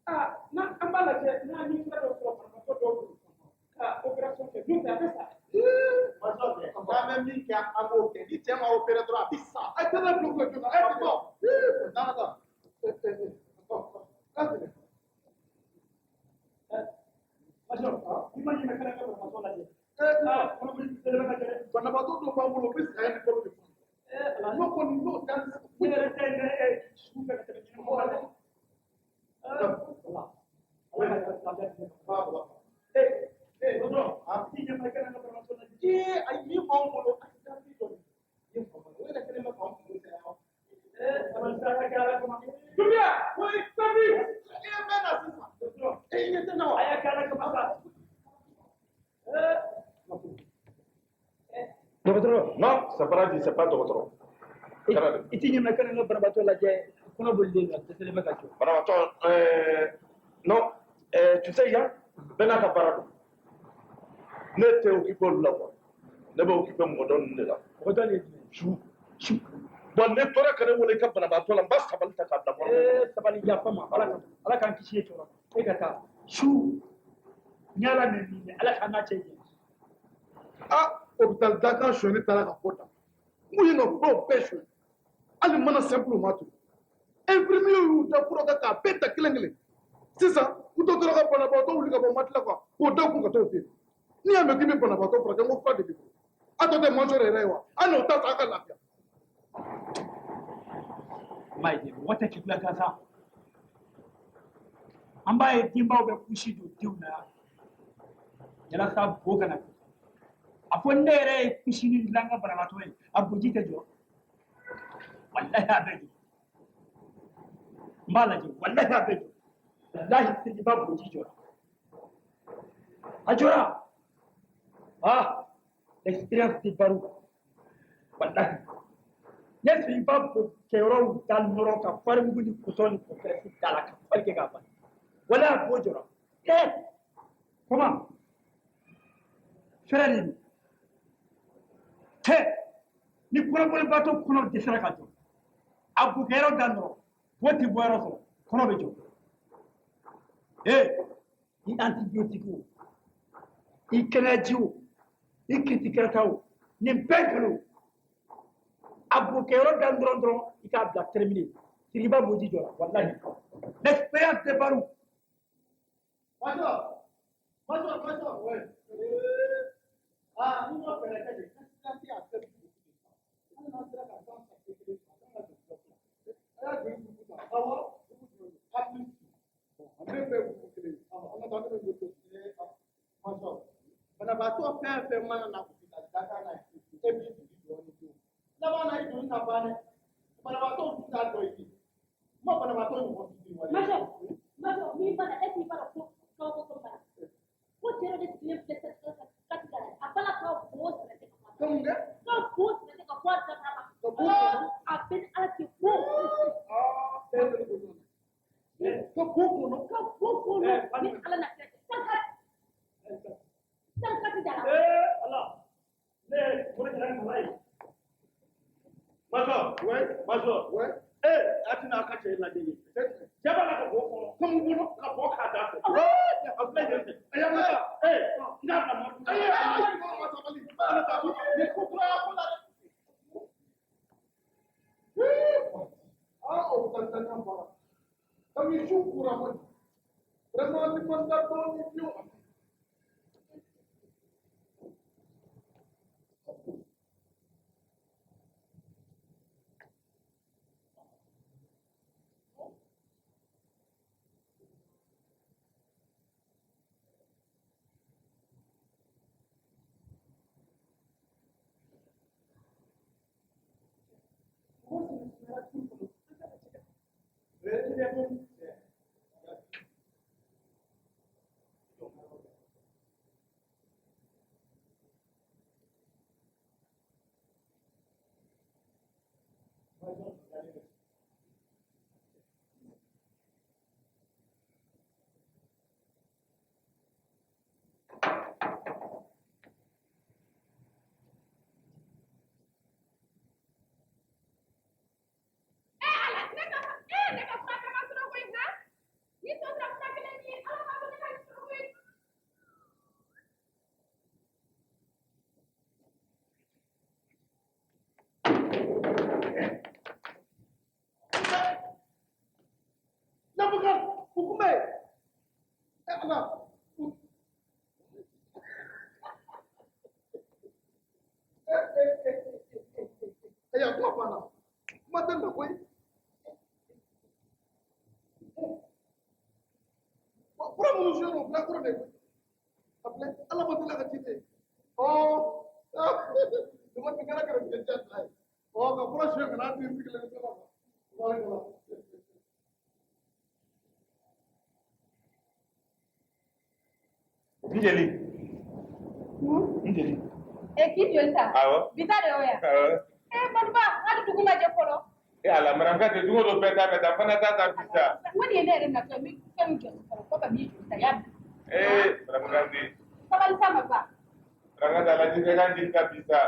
Ah, n'a an b'a lajɛ n'a ni fura dɔ sɔrɔ banabaatɔ dɔw bolo ka opération kɛ, n'o tɛ a bɛ sa. Major dɛ, n'an bɛ min kɛ, an b'o kɛ. Ni cɛ ma opéré dɔrɔn, a bɛ sa. A ye taa n'a ye bloc la joona. A y'a teliya. Ee, n'an ka taa. Ee, ee, ee. Ɔ, a y'a teliya. Major, i ma ɲinɛ kana ka banabaatɔ lajɛ. Ee, Ah, kɔnɔboli bɛɛ bɛ ka kɛ dɛ. banabaatɔ dɔw b'an bolo, u bɛ saya ni balo de kɔnɔ. Eh, Ala, N'o kɔni n'o tɛ an tɛ se ka ne foyi yɛrɛ ta in bɛ sugu fɛ ka tɛmɛ ɲɛnɛmɔgɔ kan dɛ. Ah, voilà. Ala ka lafiya di ne ma. Eh, eh, dɔgɔtɔrɔ, i ɲɛma i kana n ka banabaatɔ lajɛ. Ee, ayi, min b'anw bolo, accident dɔ de. I ye faamu, o yɛrɛ kɛlen bɛ k'anw kunkolo caya. Eh, sabali sa, ka kɛ Ala kama. Doumbia, oui, service. E bɛ na sisan. Dɔgɔtɔrɔ, E ɲɛ tɛ na wa? a y'a kɛ Ala kama sa. Eh, dɔgɔtɔrɔ. Non, c'est pas dit, c'est pas dɔgɔtɔrɔ. Kɛra de. I ti ɲinɛ kana n ka banabaatɔ lajɛ, kɔnɔ bolilen don, a dɛsɛlen bɛ ka jɔ. Banabaatɔ, non, tu sais, yan, bɛɛ n'a ka baara don. Ne tɛ occupé olu la quoi. Ne bɛ occupé mɔgɔ dɔ ninnu de la. Mɔgɔ dɔ de ye jumɛn ye? Su. Su. Bon, ne tora ka ne wele i ka banabaatɔ la, n b'a sabali ta k'a bila kɔnɔ. Eh, sabali, yafa ma, Ala kama, Ala k'an kisi e tɔɔrɔ ma. E ka taa su, n y'a lamɛn min ye, Ala k'an n'a cɛ janya. Ah, hôpital dakan sonyɛli taara ka bɔ da. N ko yen nɔ furaw bɛɛ sonyɛ. Hali mana simple ma to. Infirmier y'u da fura kan k'a bɛɛ ta kelen kelen. Sisan, u tɔ tora ka banabaatɔ wuli ka bɔ matelas kan k'o da kun ka t'o feere. N'i y'a mɛn k'i bɛ banabaatɔ furakɛ, n ko fura de b'i bolo. A tɔ tɛ major yɛrɛ ye wa? Hali n'o ta san, a ka lafiya. M'a ye mɔgɔ tɛ keguya gansan. An b'a ye denbaw bɛ kusi don denw na yalasa bo kana kɛ. A fɔ ne yɛrɛ ye kusinin dilan n ka banabaatɔ ye, a boji tɛ jɔ. Walahi a bɛ jɔ. N b'a lajɛ, walahi a bɛ jɔ. Walahi Sediba boji jɔra. A jɔra. Ah, l'expérience de Barou. Wallahi. Ne siriba bo kɛyɔrɔw da nɔrɔ ka farimugu ni kutɔn ni kɔfɛrɛsi da la ka fari kɛ k'a ban. Walahi a bo jɔra. Eh, comment? Fɛrɛ de don. Tɛ, ni kɔnɔbolibatɔ kɔnɔ dɛsɛra ka jɔ, a bokɛyɔrɔ da nɔrɔ, bo tɛ bɔ yɔrɔ sɔrɔ, kɔnɔ bɛ jɔ. Eh, i antibiotique o, i kɛnɛyaji o, i kiritikɛrɛta o, nin bɛɛ nkalon. A bokɛyɔrɔ da dɔrɔn dɔrɔn, i k'a bila terminé. Siriba boji jɔra, wallahi. L'expérience de Barou. Major, major, major, ouais. Ah, ni ma fɛɛrɛ kɛ de, accident a fait beaucoup de temps. Hali n'an sera ka temps ta kelen, a kan ka don bloc la. A y'a joli groupe ta. Awɔ, groupe jumɛn don? A plus. Bon, an bɛɛ bɛɛ groupe kelen ye. An ka taa ne bɛ moto. Major, banabaatɔ fɛn fɛn mana na hôpital dakan na yen, e b'i joli dɔɔnin d'u ma. Laban na i joli ta ban dɛ. Banabaatɔw tun t'a dɔn i ye. N ma banabaatɔ ɲɔgɔn fitiri wale. Major, major, min bana, e t'i b'a dɔn ko kabako ko bana. Ko cɛ dɔ de sigilen filɛ sisan kati da la. A b'a la ka bo sɛnɛ ka bɔ a Ka mun kɛ? Ka bo sɛnɛ ka bɔ a da ma. Ka bo kɔnɔ? A bɛ ni Ala cɛ bo. Aa, e yɛrɛ ko ɲɔgɔn. Ka bo kɔnɔ? Ka bo kɔnɔ ni Ala na kɛ. San kati da la. Eh, Ala. Ne ye kɛra kaba ye. Major, Ouais. major. Ouais. Eh, a tɛna a ka cɛ lajɛ ye. Cɛ b'a la ka bɔ kɔnɔ. Ka mun kɔnɔ? Ka bɔ k'a da fɛ. A filɛ yen fɛ. Ayi, an ka taa. Eh, n k'a bila mɔbili. Ayi, ayi, ayi, sabali. An ka taa. Nin ko kura ko la dɛ. Ah, hôpital dakan bɔra. Kabini su kura man di. Vraiment, ni man da dɔɔnin fiyewu. Eh Ala, ne ka fura bɛɛ ma sɔrɔ koyi han? Ni tɔ sera fura kelen min ye, Ala b'a to ne ka nin sɔrɔ koyi. L'avocat, Ukume. Eh, Ala. Eh, eh, eh, eh, eh, eh. Eh, kuma banna. Kuma tɛ nin na koyi. Fura minnu filɛ nin ye, o fila kɔrɔ de ye koyi. A filɛ, Ala ma deli ka ci ten. Ɔ, nin kɛra garijɛgɛ diya ta ye. Ɔ, ka fura suɲɛ ka n'a di n sigilen bɛ ma. Barikala. N jeli. N jeli. E k'i joli ta? Awɔ. Bi ta de y'o ye. Awɔ. Eh Madiba, hali dugu ma jɛ fɔlɔ. E Ala, madame Kante, don o don bɛɛ ta bɛ taa, fana ta ta bi sa. N ko nin ye ne yɛrɛ natɔ ye, n bɛ fɛn min jɔsi fɔlɔ, kɔfɛ n b'i joli ta, i y'a mɛn? Eh, madame Kante. Sabali sa Madiba. Madame Kante, ala jɛ kan jeli ta bi sa.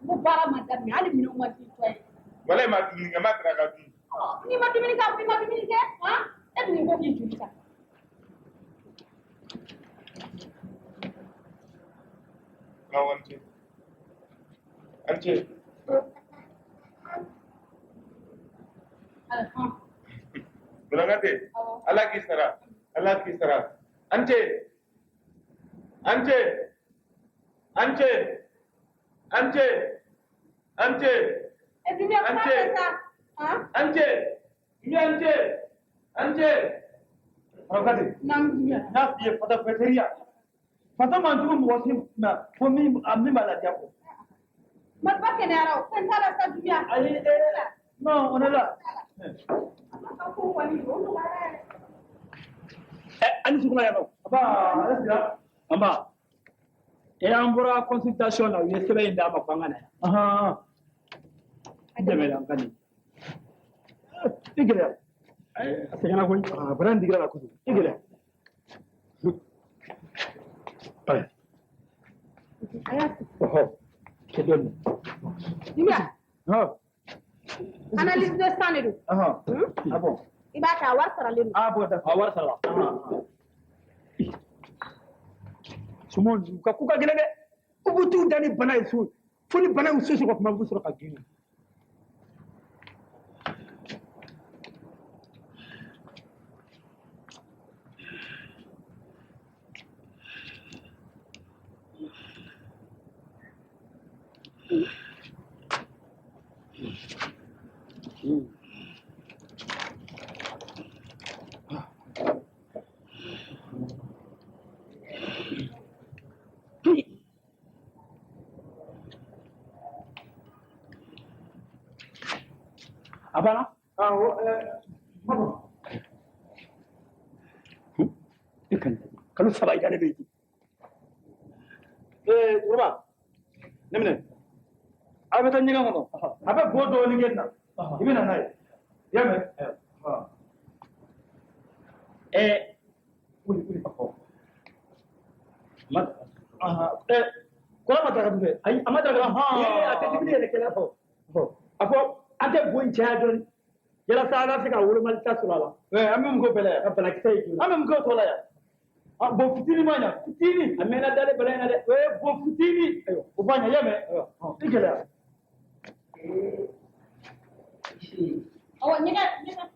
N ko baara ma daminɛ, hali minɛnw ma di tɔ ye. Walayi ma dumuni kɛ, ma daraka dun. N'i ma dumuni kɛ, n'i ma dumuni kɛ, han? E dun ko k'i joli ta. Awɔ, n ce. An ce. Madame Kante, Ala k'i sara, Ala k'i sara. An ce. An ce. An ce. An ce. An ce. E Dumbia, An kuma ce. tɛ sa. Han? An ce. Dumbia, an ce. An ce. Madame Kante. Naamu Dumbia. N y'a f'i ye fata fɛtɛriya. Fata man jugu mɔgɔ si ma fo min a min b'a ladiya kɔ. Madiba kɛnɛyara o, fɛn t'a la sa Dumbia. Ayi, eh, non, on est là. A ko kɔni, o nɔgɔyara yɛrɛ. Eh, ani sɔgɔma yan nɔ. Aba, ala sira. Anba e an bɔra consultation na u ye sɛbɛn in d'a ma ko an ka na yan. I dɛmɛ an ka nin. I gɛlɛya. A sɛgɛnna koyi. Bana in digira la kojugu. I gɛlɛya. Ɔhɔ. Kɛ dɔɔnin. Doumbia. Analyse de sang de don. Ah bon. I b'a kɛ a wari saralen don. Ah bon, d'accord. A wari sara la. Sumaw u ka ko ka gɛlɛn dɛ. U b'u t'u da ni bana ye so. Fo ni bana y'u sɔgɔ tuma u bɛ sɔrɔ ka girin. A banna? Awɔ, E ka nin kalo 3 i dalen bɛ yen. Cɛkɔrɔba, ne minɛ. A bɛ taa ɲɛgɛn kɔnɔ. A bɛ bo dɔɔnin kɛ na. I bɛ na n'a ye. I y'a mɛn? Wuli, wuli. Ma Kɔrɔ ma daraka dun dɛ. Ayi, a ma daraka. A tɛ dumuni yɛrɛ kɛ la. A fɔ an tɛ bo in caya dɔɔnin. Yalasa an ka se ka wolomali ta sɔrɔ a la. An bɛ mun k'o bɛɛ la yan? Ka banakisɛ ye joona. An bɛ mun k'o tɔ la yan? Bon fitinin ma ɲa, fitinin. A mɛnna dalen bana in na dɛ. Bon fitinin. Ayiwa, o b'a ɲa, i y'a mɛn? I gɛlɛya. Awɔ, ɲɛgɛn ɲɛgɛn.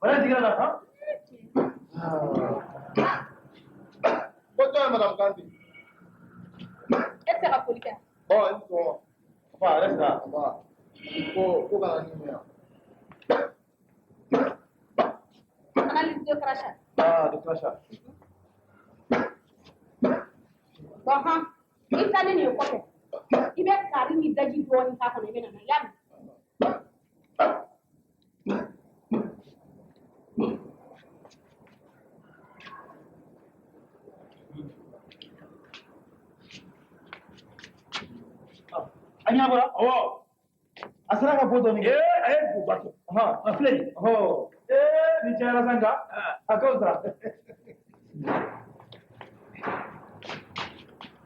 Bana in digira la, han? Ko jɔn ye Madame Kante? E tɛ se ka foli kɛ. Ɔ, i ni sɔgɔma. Fa, a yɛrɛ sira. Nba. Ko ko kana nin mɛn yan. Analyse de crachat. Ah, de crachat. Bon, han, i taalen nin ye kɔfɛ. I bɛ kari ni daji dɔɔnin k'a kɔnɔ i bɛ na n'a ye. I y'a mɛn? A ɲɛnabɔra? Awɔ. A sera ka bo dɔɔnin kɛ. A ye boba kɛ. A filɛ nin ye. Ni cayara sa nka a ka fisa.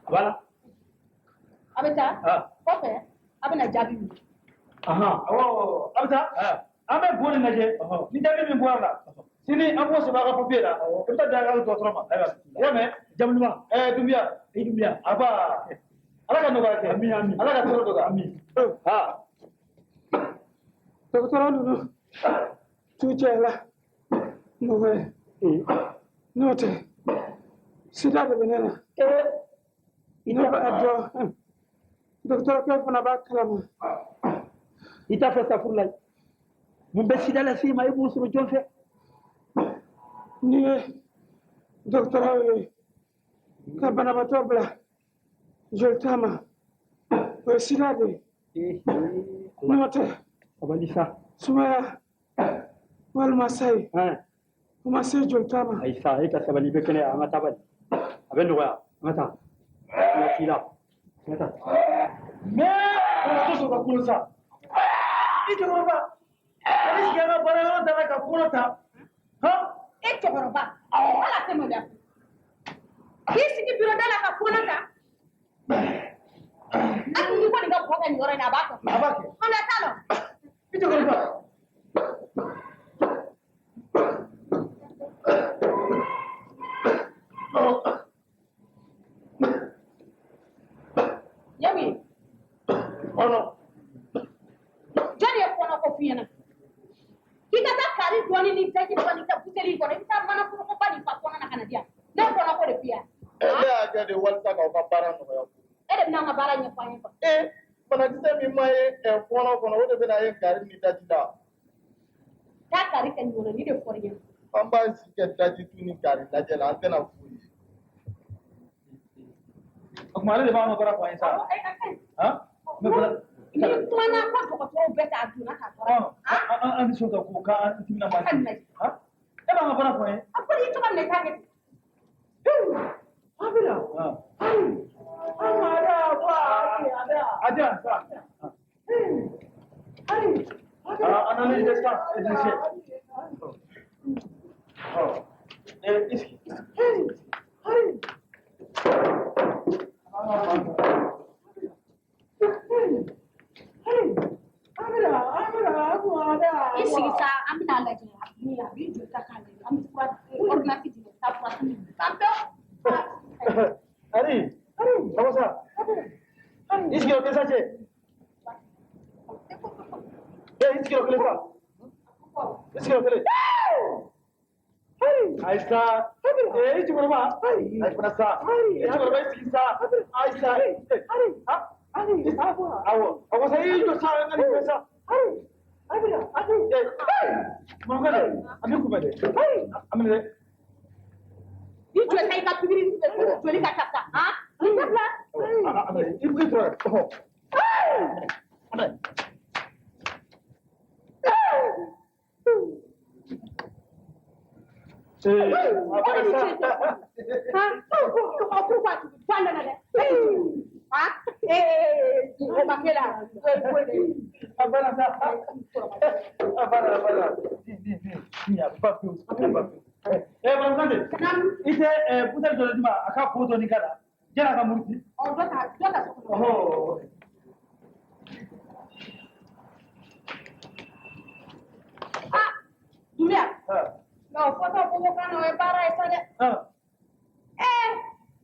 A b'a la. A bɛ taa kɔfɛ a bɛna jaabi minɛ. Awɔ, a bɛ taa. An bɛ bo nin lajɛ. Ni jaabi min bɔra la, sini an b'o sɛbɛn a ka papiye la. I bɛ taa di a ka dɔgɔtɔrɔ ma. Ayiwa, i y'a mɛn? Jamu duman? Doumbia. I Doumbia. Aba. Ala ka nɔgɔya kɛ. Ami, ami. Ala ka tɔɔrɔ dɔgɔya. Ami. Dɔgɔtɔrɔ ninnu t'u cɛ la mɔgɔ ye n'o tɛ sida de bɛ ne na. Ne b'a dɔn dɔgɔtɔrɔkɛ fana b'a kalama. I t'a fɔ safurulayi mun bɛ sida lase i ma i b'o sɔrɔ jɔn fɛ? N'i ye dɔgɔtɔrɔw ye ka banabaatɔ bila jolita ma o ye sida de ye. N'o tɛ sabali sa. Sumaya walima sayi o ma se jolita ma. Ayi sa, e ka sabali i bɛ kɛnɛya an ka taa bani. A bɛ nɔgɔya an ka taa. An ka t'i la. An ka taa. Mais banabaatɔ sɔrɔ ka kolo sa. I cɛkɔrɔba, a bɛ sigi an ka baara yɔrɔ da la ka kɔnɔ ta. Han? E cɛkɔrɔba, hali a tɛ maloya. K'i sigi biro da la ka kɔnɔ ta. Hali n'i ko nin ka bɔ kɛ nin yɔrɔ in na, a b'a kɛ. A b'a kɛ. Maloya t'a la. I cɛkɔrɔba. Yamu ye. Kɔnɔ. Jɔn ye kɔnɔ ko f'i ɲɛna? K'i ka taa kari dɔɔni ni daji dɔɔni kɛ buteli kɔnɔ, i bɛ taa mana forokoba nin fa kɔnɔ na ka na di yan. Ne ye kɔnɔ ko de f'i ye. Ne y'a kɛ de walasa k'aw ka baara nɔgɔya. E de bɛna an ka baara ɲɛfɔ an ye quoi. Banakisɛ min ma ye fɔɔnɔ kɔnɔ, o de bɛna ye kari ni daji la. Taa kari kɛ nin kɔnɔ, nin de fɔr'i ɲɛna. An b'an si kɛ daji tu ni kari lajɛ la, an tɛna foyi ye. O tuma ale de b'an ka baara fɔ an ye sa. Awɔ, a ka ɲi. Han? Mais bana Ni kumana ko dɔgɔtɔrɔw bɛɛ t'a donna k'a bɔra. An tɛ sɔn ka ko k'an timinan man Ka di. nin lajɛ. Han? E b'an ka baara fɔ n ye. A fɔra i cogo min na i t'a kɛ ten. Abira. Amada wa ada. A di yan sa. Analyse de sang et de déchets. Oh. Eh, ici. I sigi sa, an bɛna lajɛ ni a b'i joli ta k'a lajɛ, an bɛ fura ordonnance d'i ma, taa fura san pewu. Ari, comment ça? I sigiyɔrɔ kelen sa cɛ. Eh, i sigiyɔrɔ kelen sa. I sigiyɔrɔ kelen. Ayi sa. Eh, i cɛkɔrɔba. Ayi fana sa. I cɛkɔrɔba i sigi sa. Ayi sa. Awɔ, awɔ sa i jɔ sa n ka nin fɛn sa. Eh, Mamadu, an bɛ kunbɛn dɛ. An bɛ dɛ. I joli ta i ka pikiri joli ka taa sa, han? Nin dabila. I tora ɔhɔ. Eh, a bana sa. Han? O pourquoi tu a nana dɛ? Han? Eh, o ma kɛ la. A bana sa. A bana, a bana. Di, di, di. Di, a bɛ ban pewu. A bɛ ban pewu. Eh, Madame Kante. I tɛ buteli dɔ di ma a ka bo dɔɔni k'a la. Yan'a ka muruti. Ɔ dɔ ta, dɔ ta so kɔnɔ. Ɔhɔ. Ah, Dumbuya. Non, fɔtɔ bobo kan na o ye baara ye sa dɛ. Eh.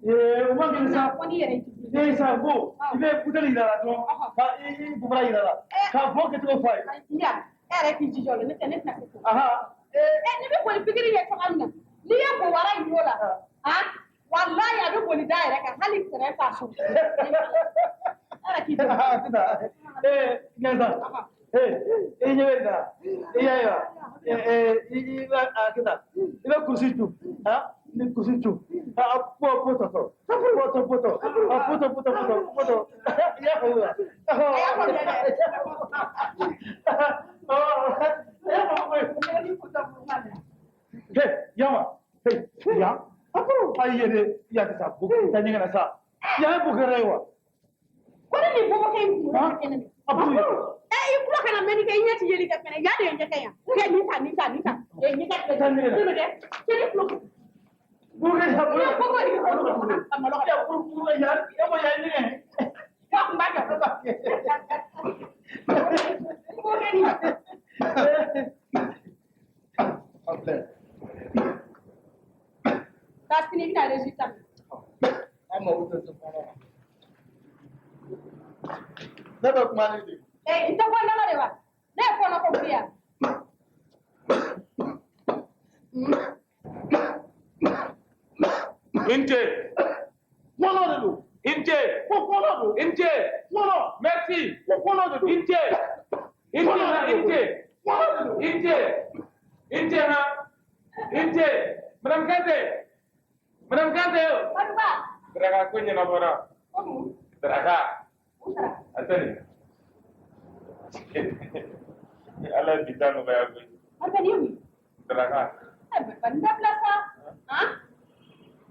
Ee, o man gɛlɛn sa. Fɔ n'i yɛrɛ y'i Ee sa ko i bɛ buteli yira la dɔrɔn ka i bobara yira la k'a bɔ kɛcogo fɔ a ye. Dumbuya, e yɛrɛ k'i jija o la, ne tɛ ne tɛna se k'o. Eh, ne bɛ boli pikiri kɛ cogoya min na, n'i ye bo wara in y'o la, han, walayi a bɛ boli da yɛrɛ kan, hali sɛbɛn t'a sɔrɔ. E yɛrɛ k'i jija. Sisan, ee Ɲansa, ee i ɲɛ bɛ nin na, i y'a ye wa? Ee i b'a a kɛ tan, i bɛ kurusi cu, han, ni kurusi cu, a bɔ potɔ tɔ, potɔ potɔ, a potɔ potɔ potɔ potɔ, i y'a faamu wa? A y'a faamuya dɛ. I y'a faamu koyi. He, yama, he, yan, ayi ye dɛ, yan tɛ sa, bo taa ɲɛgɛn na sa, yan ye bokɛrɛ ye wa? Ko ne nin bobokɛ in kunkolo ka kɛnɛ dɛ. A b'o ye. Eh, i tulo kana mɛnni kɛ, i ɲɛ ti yeli kɛ fɛnɛ, yan de ye ɲɛgɛn yan. Kɛ nin ta, nin ta, nin ta. Eh, ɲɛgɛn filɛ nin ye. Ne bɛ dɛ, cɛ ne tulo. Bokɛ sa, Ne bobo de bɛ a malo ka. Ya, buru yan, e ko yan ye ɲɛgɛn. Wa kun b'a kɛ. Bobokɛ nin. A filɛ. Taa sini i bɛna résultat min. An mago tɛ se kɔnɔ ma. Ne bɛ kuma ni de. Eh, i tɛ bɔ n da la de wa? Ne ye fɔɔnɔ ko f'i ye wa? I ni ce. Fɔlɔ de don. I ni ce. Ko fɔlɔ don. I ni ce. Fɔlɔ. Merci. Ko fɔlɔ de don. I ni ce. I ni ce ha, i ni ce. Fɔlɔ de don. I ni ce. I ni ce ha. I ni ce. Madame Kante. Madame Kante. Maduba. Daraka ko ɲɛnabɔra. Ko mun? Daraka. Mun sara? A tɛ nin. Ala ye bi ta nɔgɔya koyi. Maduba nin ye mun ye? Daraka. Eh, Maduba nin dabila sa. Han?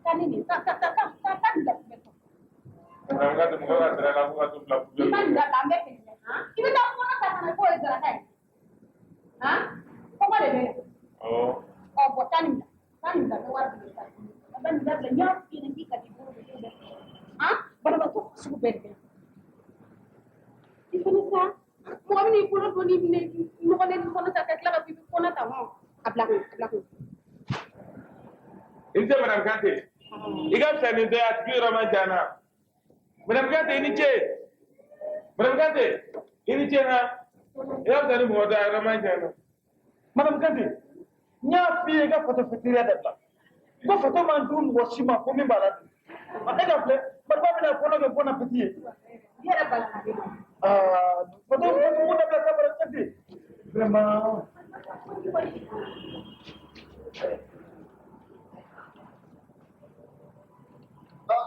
Taa ni nin ye. Taa, taa, taa, taa, taa, taa nin bila poubelle kɔnɔ. Madame Kante mɔgɔ ka daraka ko ka t'o bila N'i poubelle ma nin kɔnɔ. dabila an bɛɛ kelen ye. Han? I bɛ taa fɔɔnɔ ta ka na k'o ye daraka ye. Han? Kɔngɔ de bɛ yan. Awɔ. Ɔ, bɔn taa nin bila. Taa nin bila, n bɛ wari di ma. Maduba nin dabila, n y'a f'i ɲɛna k'i ka t'i bolo don ko bɛɛ fɛ. Han? Banabaatɔ sugu bɛɛ de bɛ yan. I fana sa, mɔgɔ bɛ n'i bolo don ni nɔgɔlen nin kɔnɔ ta ka tila ka fɔ i bɛ fɔɔnɔ ta hɔn. A bila kun, a bila kun. I ni ce Madame Kante. I ka fisa ni dɔ ye a tigi yɔrɔ man jan na. Madame Kante i ni ce. Madame Kante i ni ce ha. I ka fisa ni mɔgɔ dɔ ye a yɔrɔ man jan na. Madame Kante, n y'a f'i ye i ka fatɔ fitiriya dabila. Ko fatɔ man jugu mɔgɔ si ma ko min b'a la dun. E ka filɛ, Maduba bɛna fɔɔnɔ kɛ bon appétit ye. I yɛrɛ balana de ma. Ah, fatɔ fatɔ ko dabila sa Madame Kante. Vraiment.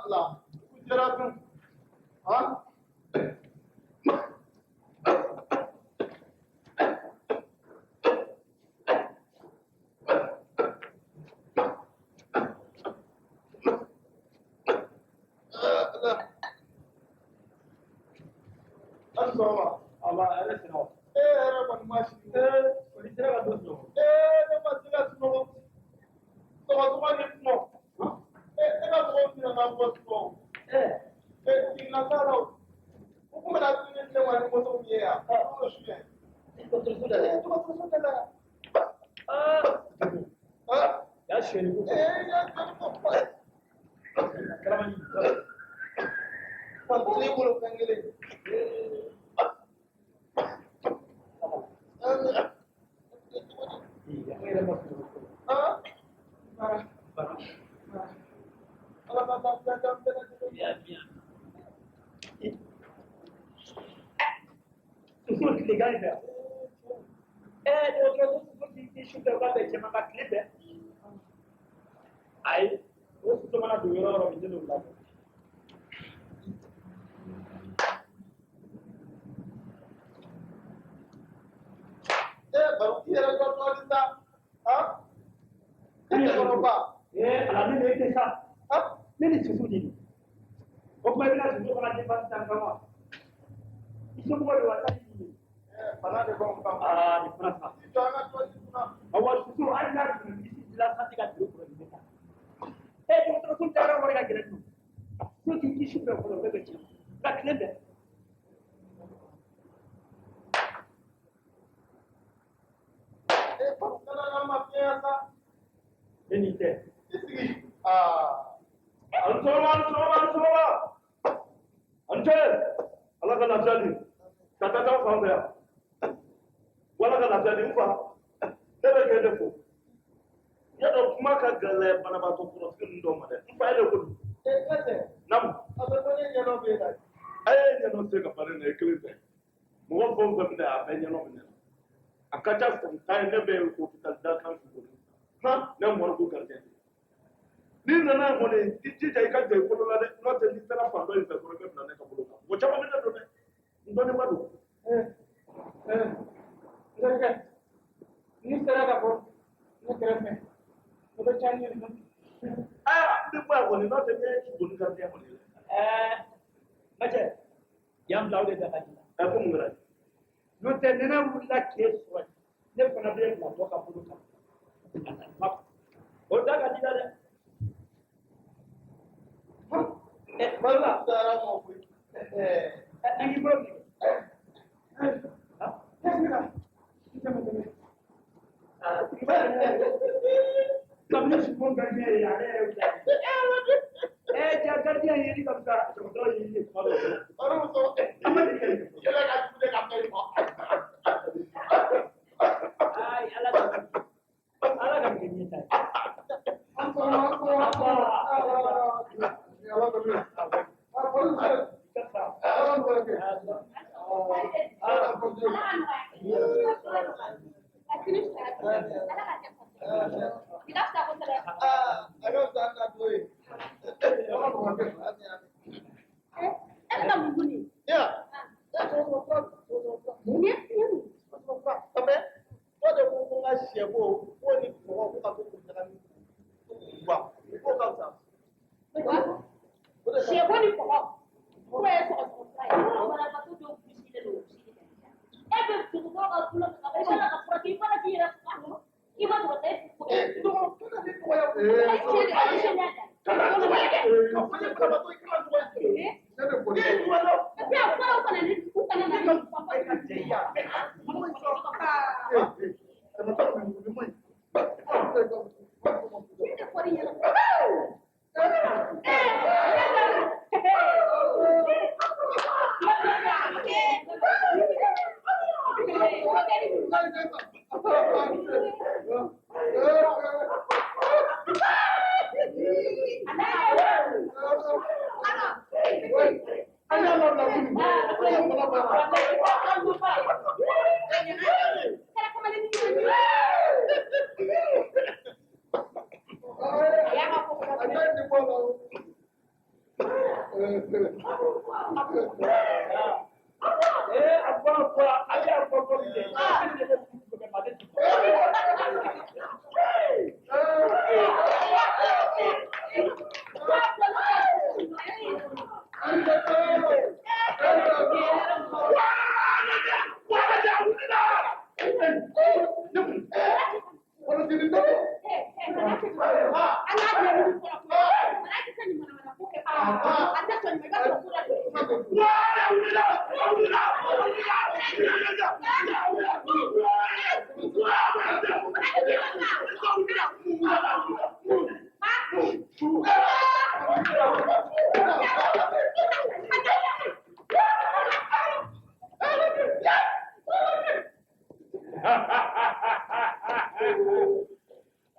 La, dugu jɛra dun. Han? sɔgɔma. Aba, hɛrɛ sira wa. E yɛrɛ kɔni ma si. Ee, kɔni sera ka dɔ sunɔgɔ. Ee, ne ma se ka sunɔgɔ. Sɔgɔsɔgɔ ni kuma. Ee, ne ka mɔgɔw minɛ ka bɔ sunɔgɔ. Ee. Ee, jiginna t'a la o. U kun bɛna dumuni di ne ma ni moto min ye yan. O y'o suɲɛ. Dɔgɔtɔrɔso da la. Ee, dɔgɔtɔrɔso da la. Aa. Y'a sonyɛli ko. Ee, y'a sonyɛli ko. Karamani. Fantini bolo fɛn kelen. Soso tilegan fɛ ɛɛ dɔgɔtɔrɔso soso ti su fɛ k'a bɛ cɛman ka tile fɛ ayi o soso mana don yɔrɔ o yɔrɔ ne n'o labɔ. Ee baro i yɛrɛ dɔ dɔɔnin sa han e cɛkɔrɔba. Ee ala ne de tɛ sa ne ni soso de don o tuma i bɛna soso fana den ba sisan kama i somɔgɔ de wa taa ni nin ye. Bana de b'anw kan. Aa nin fana sa. I jɔ an ka dɔɔnin kunna. Awa soso hali n'a tun bɛ misi dilan santi ka tile kɔrɔ nin bɛ taa. Ee dɔgɔtɔrɔso taara wari ka gɛlɛn dun. So k'i kisi bɛɛ kɔnɔ o bɛɛ bɛ tiɲɛ nka tile bɛɛ. Ee baro kana na ma fiɲɛ sa. Ne n'i tɛ. I sigi aa. A ni sɔgɔma, a ni sɔgɔma, a ni sɔgɔma. A ni ce. Ala ka lafiya di. Ka taa t'aw fan fɛ yan. Wala ka lafiya di n fa. Ne bɛ kɛ de fo. I y'a dɔn kuma ka gɛlɛn banabaatɔ kɔrɔtigi ninnu dɔw ma dɛ. N fa ye de ko don. Ee n ka cɛ. Naamu. A bɛ ko ne ɲɛdɔn b'e la. A ye ɲɛdɔn se ka ban ne na i kelen tɛ. Mɔgɔ fɛn o fɛn bɛ na a bɛɛ ɲɛdɔn bɛ ne la. A ka ca san 10 ye ne bɛ hôpital dakan su kɔnɔ. Han ne mɔriku gardien. N'i nana yen kɔni i jija i ka jɔ i bolo la dɛ n'o tɛ n'i taara fan dɔ in fɛ dɔrɔn i bɛ bila ne ka bolo kan. Mɔgɔ caman bɛ ne dɔn dɛ. N dɔnnen ba don. Ee ee n terikɛ n'i sera ka bɔ ne kɛrɛfɛ o bɛ diya n ye. Aa n bɛ bɔ yan kɔni n'o tɛ ne ye sugoni gardien kɔni ye. Ɛɛ Majɛ yan bila o de da ka di la. Ɛ ko mun kɛra? N'o tɛ ni ne wulila k'e sɔrɔ yen ne fana bɛ bila dɔ ka bolo kan. O da ka di la dɛ. Balo taara mɔ koyi. An k'i bolo minɛ. Kabini suman gardien ye ale yɛrɛ wulila. Ɛɛ ja gardien yeli ka fisa dɔgɔtɔrɔ yeli ye kuma dɔw la. Baro muso. An ma deli ka nin kɛ. Yɛlɛ ka jugu de ka fɛn fɔ. Ayi ala ka ala ka kɛ ɲɛ ta ye. An sɔgɔma an sɔgɔma an sɔgɔma. Ala ka minɛ. Ala ka Sɛbo ni kɔgɔ fura ye sɔgɔsɔgɔ fura ye banabaatɔ dɔw bisilen don e bɛ dɔgɔtɔrɔ ka bolo kan i b'a la ka furakɛ i b'a la k'i yɛrɛ faga i ma dɔgɔtɔrɔ e Thank you.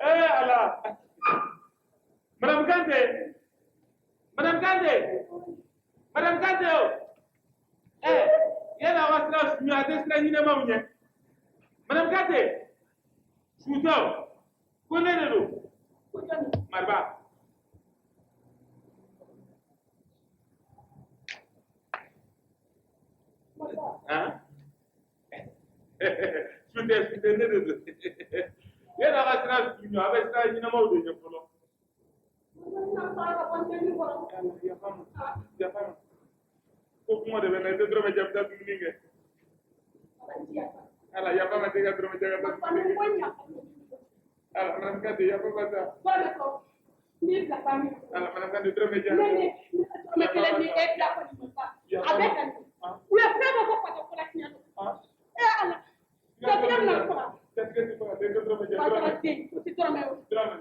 Eh Ala. Madame Kante. Madame Kante. Madame Kante o. Eh, yala aw ka sira suɲɛ a tɛ sira ɲɛnamaw ɲɛ. Madame Kante. Su tɛ o. Ko ne de don. Mariba. Han? Su tɛ su tɛ ne de don. Yala aw ka sira suɲɛ a bɛ sira ɲɛnamaw de ɲɛ fɔlɔ. Yafa ma yafa ma. Ko kuma de bɛ na i tɛ dɔrɔmɛ jɛ bɛ taa dumuni kɛ. Ala yafa ma tɛ ka dɔrɔmɛ jɛ ka taa dumuni kɛ. Ala Madame Kante yafa ma sa. Ala Madame Kante dɔrɔmɛ jɛ. Jatigɛ ti faga, den tɛ dɔrɔmɛ jɛ. Dɔrɔmɛ.